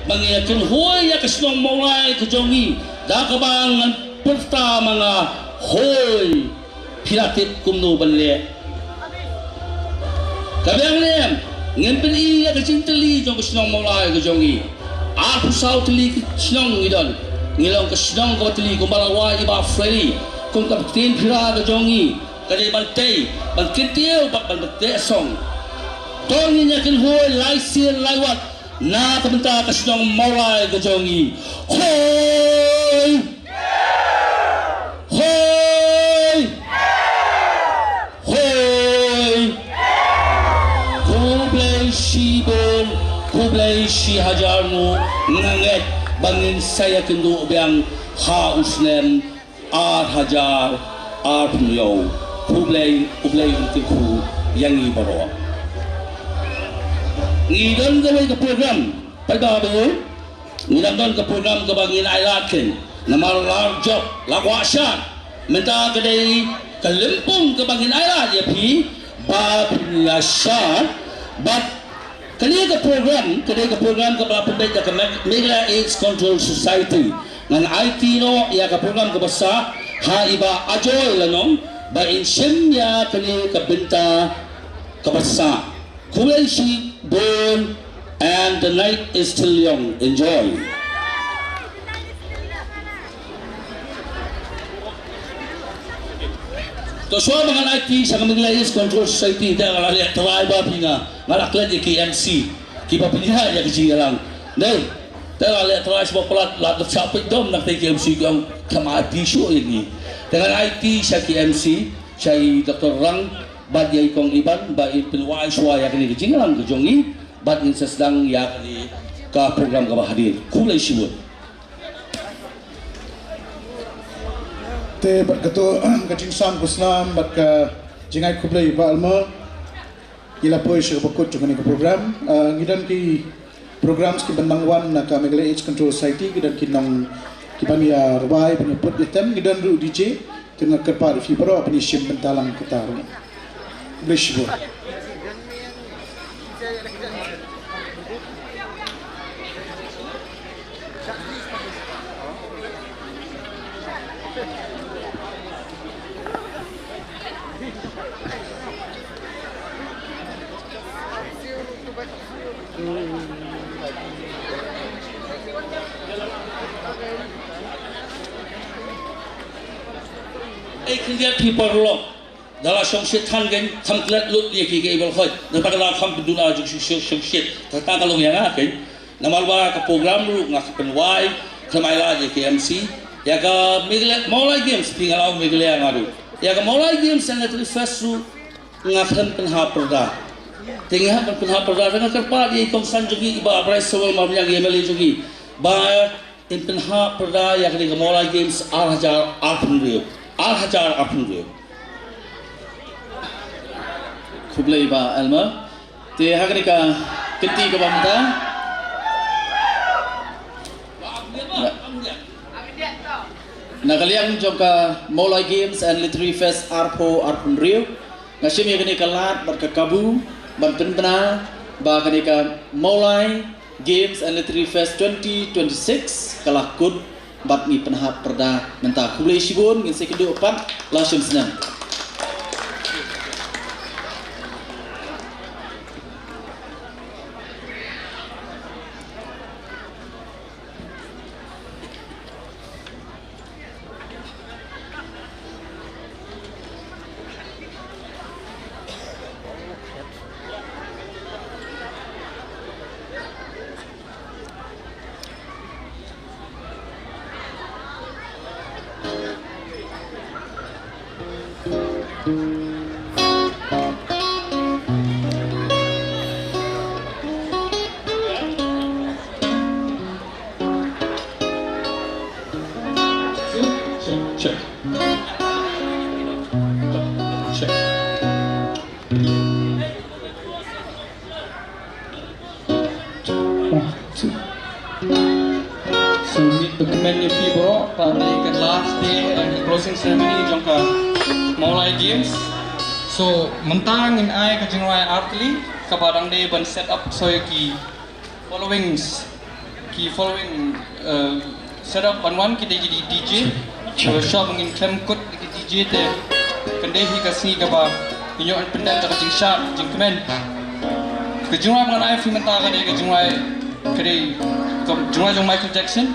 ba ngin ïa kynhoi ïa ka shnong Mawlai ka jong ngi. Da kaba ngan pyrta ma nga hoi. Phi la tip kumno ban leh. Ka biang ne em, ngin pyni ïa ka jingtylli jong ka shnong Mawlai ka jong ngi. Arphew saw tylli ki shnong ngi don. Ngi long ka shnong kaba tylli kumba la wai i Bah Freddy kum ka ktien phira ka jong ngi. Ka dei ban tei, ban kyntiew bad ban teh song. To ngin ïa kynhoi lai sien lai wat na ka bynta ka shnong Mawlai ka jong ngi. Hoi! Hoi! Hoi! Khublei shibun, khublei shi hajar nguh, nga ngeit ba ngin sa ïakynduh biang ha u snem ar hajar arphew hynñiew. Khublei, U Blei un kyrkhu ïa ngi baroh. Ngi don kawei ka program, paidbah baroh. Ngi dang don ka program kaba ngin ailad keiñ. Namar la jop, la kwah shad. Mynta ka dei ka lympung kaba ngin ailad ïa phi ba phin ïa shad. Bad kane ka program, ka dei ka program kaba la pynbeit da ka Meg-, Meghalaya AIDS Control Society. Ngan aiti noh ïa ka program kaba sah ha i Bah Ajoy Lanong ba in shim ïa kane ka bynta kaba sah. Khublei shibun, and the night is still young. Enjoy. To shuwa ba ngan aiti sha ka Meghalaya AIDS Control Society, te nga la leh try ba phi nga, nga la klet ïa ki M C kiba pynïaid ïa ka jingïalang. Dei, te la leh try shuwa palat, la dep shah peit dom na ki M C ki ong, kam aiti shuh ïa ngi. Te ngan aiti sha ki M C, sha i Doctor Rang, bad ïa i Kong Iban ba in pynwai shuwa ïa kane ka jingïalang ka jong ngi, bad ngin sa sdang ïa kane ka program kaba hadien. Khublei shibun. Te bad kato ka jingsam khusnam bad ka jingai khublei ba alma, ngi la poi sha kaba kut jong kane ka program. Ah, ngi don ki programs kiban nang wan na ka Meghalaya AIDS Control Society, ki don ki nong kiban ïa rwai, ban ïa put ïa tem, ki don ruh D J, te nga kyrpad ïa phi baroh ban ïa shim bynta lang kata ruh. Khublei shibun. Ei khyndiat phi paralok, da la shongshit than kein, kham klet lut ïa ki, ki bel hoi. Da ta ka la kham pynduh na jong shongshit, shongshit. Ta ta ka long ïa nga kein. Namar ba ka program ruh nga ka pynwai, khlem ai lad ïa ka M C. Ïa ka Meghalaya Mawlai Games, phi nga la ong Meghalaya nga ruh. Ïa ka Mawlai Games and Literary Fest ruh, nga khlem pynhap pyrda. Te nga hap pynhap pyrda, te nga kyrpad ïa i kongsan jong ngi, i Bah Bryce Hywel Marmiang, i M L A jong ngi, ba in pynhap pyrda ïa kane ka Mawlai Games ar hajar arphew hynriew. Ar hajar arphew hynriew. Khublei Bah Elmer. Te ha kane ka kynti kaba mynta, na, na ka liang jong ka Mawlai Games and Literary Fest arphew arphew hynriew, nga shim ïa kane ka lad bad ka kabu ban pynbna ba kane ka Mawlai Games and Literary Fest twenty twenty-six ka la kut bad ngi pynhap pyrda mynta. Khublei shibun, ngin sa ïakynduh pat, la shim snem. Check, check. Check. One, two. So, ngin kmen ïa phi baroh, ta dei ka last day and closing ceremony jong ka Mawlai Games. So, mynta ngin ai ka jingrwai artylli, kaba dang dei ban set up soi ki followings, ki following, uh, set up ban wan ki dei ki D J. Ka shop ngin khlem kut ki D J te kan dei hi ka sngi kaba ngin ïoh pyndep da ka jingshad jingkmen. Ka jingrwai ba ngan ai phi mynta ka dei ka jingrwai, ka dei ka jingrwai jong Michael Jackson,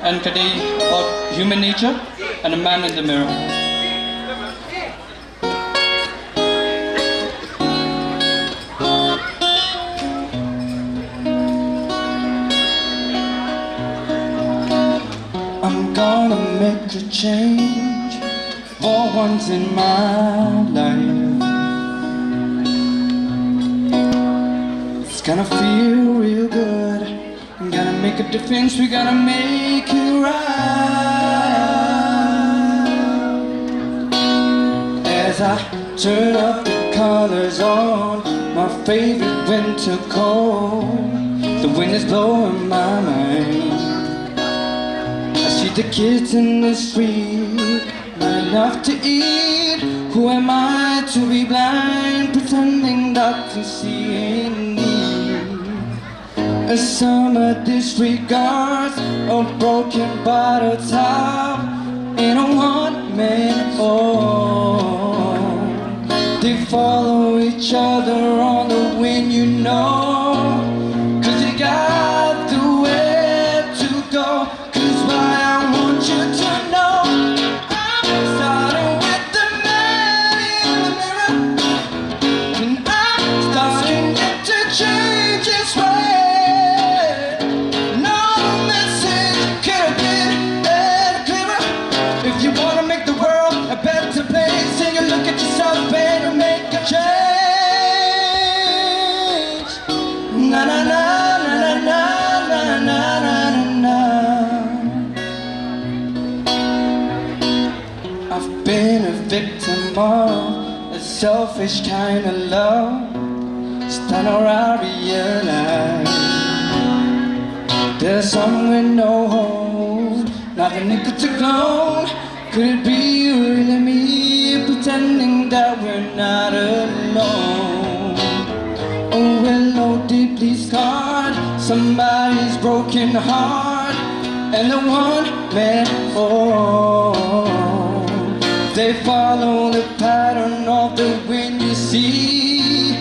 and ka dei about human nature and a man in the mirror. I'm gonna make a change for once in my life. It's gonna feel real good. Gonna make a difference, we gotta make it right. As I turn up the colors on my favorite winter coat, the wind is blowing my mind. I see the kids in the street, not enough to eat. Who am I to be blind, pretending not to see in need? A summer disregards a broken bottle top in a one-man home. They follow each other on the wind, you know, 'cause they got nowhere to go. 'Cause why, I want you to know, I'm starting with the man in the mirror. And I'm starting to change this way. No message could have been any clearer. If you wanna make the world a better place, take a look at yourself and make a change. Na na na na na na na na na na. I've been a victim of a selfish kind of love. It's time now I realize there's somewhere no home, nothing equal to clone. Could it be really me pretending that we're not alone? Oh, we're all deeply scarred, somebody's broken heart, and the one man home. They follow the pattern of the wind, you see,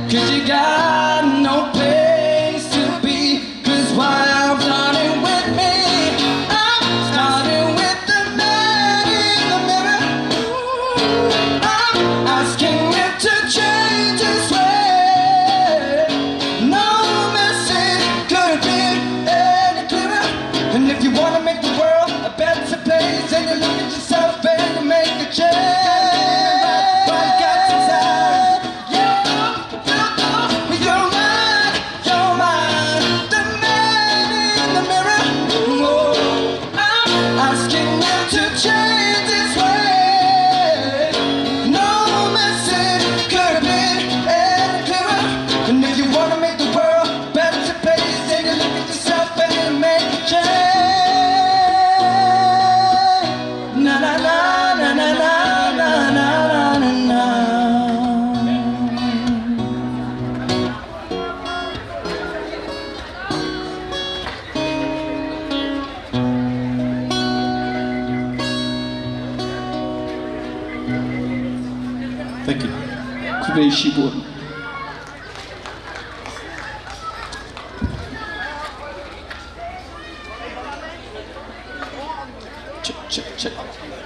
'cause you got no place Thank you. Khublei shibun. Check, check, check.